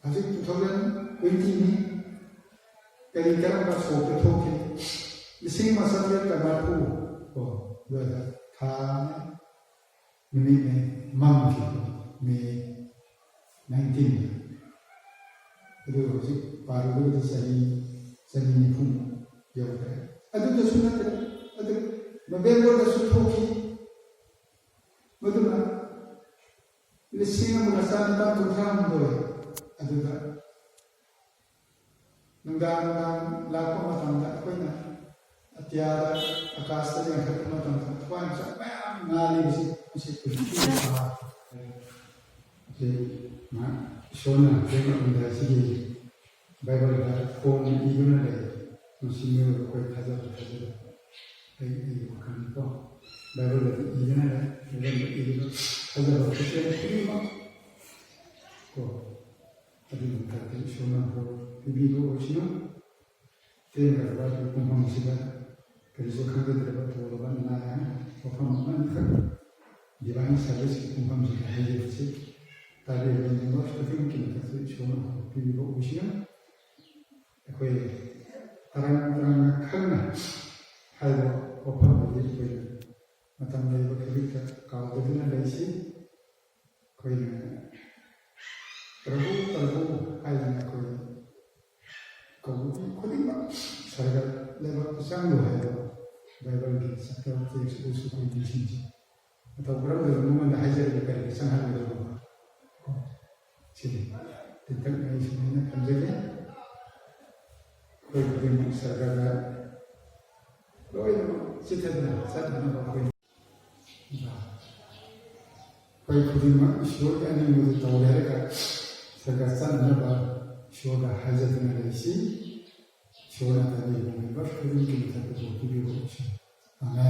ꯍꯧꯖꯤꯛ two thousand twenty ꯅꯤ꯫ ꯀꯔꯤ ꯀꯔꯝꯕ ꯁꯣꯛꯇ ꯊꯣꯛꯈꯤ? ꯂꯤꯁꯤꯡ ꯑꯃ ꯆꯥꯇ꯭ꯔꯦꯠꯀ ꯃꯔꯤꯐꯨ ꯀꯣ, ꯑꯗꯨꯋꯥꯏꯗ ꯊꯥꯅꯦ, ꯅꯨꯃꯤꯠꯅꯦ, ꯃꯝꯈꯤꯕ ꯃꯦ nineteen꯫ ꯑꯗꯨ ꯍꯧꯖꯤꯛ ꯄꯥꯔꯨꯕꯗ ꯆꯍꯤ ꯆꯅꯤ ꯅꯤꯐꯨꯃꯨꯛ ꯌꯧꯈ꯭ꯔꯦ꯫ ꯑꯗꯨꯗꯁꯨ ꯅꯠꯇꯅ ꯑꯗꯨ ꯅꯣꯕꯦꯝꯕꯔꯗꯁꯨ ꯊꯣꯛꯈꯤ꯫ ꯃꯗꯨꯅ ꯂꯤꯁꯤꯡ ꯑꯃꯒ ꯆꯥꯅꯤꯄꯥꯟ ꯀꯨꯟꯊ꯭ꯔꯥ ꯍꯨꯝꯗꯣꯏ ꯑꯗꯨꯗ ꯅꯨꯡꯗꯥꯡ ꯅꯨꯡꯗꯥꯡ ꯂꯥꯛꯄ ꯃꯇꯝꯗ ꯑꯩꯈꯣꯏꯅ ꯑꯇꯤꯌꯥꯗ ꯑꯀꯥꯁꯇ ꯌꯦꯡꯈꯠꯄ ꯃꯇꯝꯗ ꯊꯋꯥꯟꯃꯤꯆꯥꯛ ꯃꯌꯥꯝ ꯉꯥꯜꯂꯤꯕꯁꯤ ꯃꯁꯤ ꯄꯨꯟꯁꯤ ꯁꯤ ꯃꯥ ꯏꯁꯣꯔꯅ ꯂꯩꯉꯥꯛꯂꯝꯗ ꯑꯁꯤꯒꯤ ꯕꯥꯏꯕꯜꯗ ꯐꯣꯟꯅ ꯏꯗꯨꯅ ꯂꯩ꯫ ꯃꯁꯤ ꯃꯤꯑꯣꯏꯕ ꯑꯩꯈꯣꯏ ꯊꯥꯖꯕ ꯊꯥꯖꯕ ꯑꯩ ꯑꯩꯒꯤ ꯋꯥꯈꯜꯅꯤꯀꯣ꯫ ꯕꯥꯏꯕꯜꯗꯗꯤ ꯏꯗꯨꯅ ꯂꯩ꯫ ꯕꯥꯏꯕꯜꯗ ꯏꯗꯨꯅ ꯊꯥꯖꯕ ꯈꯨꯗꯤꯡꯃꯛ ꯀꯣ ꯑꯗꯨꯒꯤ ꯃꯊꯛꯇ ꯏꯁꯣꯔꯅ ꯄꯤꯕꯤꯕ ꯑꯣꯏꯁꯅꯨ꯫ ꯇꯦꯟꯈ꯭ꯔꯕ ꯑꯩꯈꯣꯏ ꯄꯨꯡꯐꯝꯁꯤꯗ ꯀꯔꯤꯁꯨ ꯈꯪꯖꯗ꯭ꯔꯕ ꯊꯧꯔꯕ ꯅꯥꯌꯥ ꯋꯥꯐꯝ ꯑꯃꯈꯛ ꯗꯤꯚꯥꯏꯟ ꯁꯥꯔꯚꯤꯁꯀꯤ ꯄꯨꯡꯐꯝꯁꯤꯗ ꯍꯥꯏꯖꯕꯁꯤ ꯇꯥꯕꯤꯔꯕ ꯃꯦꯝꯕꯔꯁ ꯈꯨꯗꯤꯡꯃꯛꯀꯤ ꯃꯊꯛꯇ ꯏꯁꯣꯔꯅ ꯄꯤꯕꯤꯕ ꯑꯣꯏꯁꯅꯨ꯫ ꯑꯩꯈꯣꯏ ꯇꯔꯥꯝ ꯇꯔꯥꯝꯅ ꯈꯪꯅ ꯍꯥꯏꯕ ꯋꯥꯐꯝ ꯑꯗꯨ ꯑꯩꯈꯣꯏꯅ ꯃꯇꯝ ꯂꯩꯕ ꯈꯨꯗꯤꯡꯗ ꯀꯥꯎꯗꯗꯨꯅ ꯂꯩꯁꯤ꯫ ꯑꯩꯈꯣꯏꯅ ꯄ꯭ꯔꯚꯨ ꯄ꯭ꯔꯚꯨ ꯍꯥꯏꯗꯅ ꯑꯩꯈꯣꯏ ꯀꯧꯕ ꯈꯨꯗꯤꯡꯃꯛ ꯁꯔꯒ ꯂꯩꯕꯥꯛꯇ ꯆꯪꯂꯨ ꯍꯥꯏꯕ ꯕꯥꯏꯕꯜꯒꯤ ꯆꯦꯞꯇꯔ ꯇꯦꯛꯁ ꯑꯗꯨꯁꯨ ꯑꯩꯈꯣꯏ ꯅꯤꯡꯁꯤꯡꯖꯩ꯫ ꯃꯇꯧ ꯀꯔꯝꯗꯅ ꯃꯉꯣꯟꯗ ꯍꯥꯏꯖꯔꯒ ꯀꯔꯤꯒꯤ ꯆꯪꯍꯜꯂꯣꯏꯗꯕꯅꯣ? ꯁꯤꯅꯤ꯫ ꯇꯦꯟꯇꯛꯅ ꯑꯩ ꯁꯨꯃꯥꯏꯅ ꯊꯝꯖꯒꯦ꯫ ꯑꯩꯈꯣꯏ ꯈꯨꯗꯤꯡꯃꯛ ꯁꯔꯒꯗ ꯂꯣꯏꯅꯃꯛ ꯆꯤꯊꯗꯨꯅ ꯆꯠꯅꯅꯕ ꯑꯩꯈꯣꯏ ꯑꯩꯈꯣꯏ ꯈꯨꯗꯤꯡꯃꯛ ꯏꯁꯣꯔꯒꯤ ꯑꯅꯤꯡꯕꯗꯨ ꯇꯧꯔꯦ ꯍꯥꯏꯔꯒ ꯁꯔꯒ ꯆꯠꯅꯅꯕ ꯏꯁꯣꯔꯗ ꯍꯥꯏꯖꯗꯨꯅ ꯂꯩꯁꯤ꯫ ꯏꯁꯣꯔꯅ ꯇꯥꯕꯤꯔꯤꯕ ꯃꯦꯝꯕꯔ ꯈꯨꯗꯤꯡꯒꯤ ꯃꯊꯛꯇ ꯄꯤꯕꯤꯕ ꯑꯣꯏꯁꯅꯨ꯫ ꯑꯃꯦꯟ꯫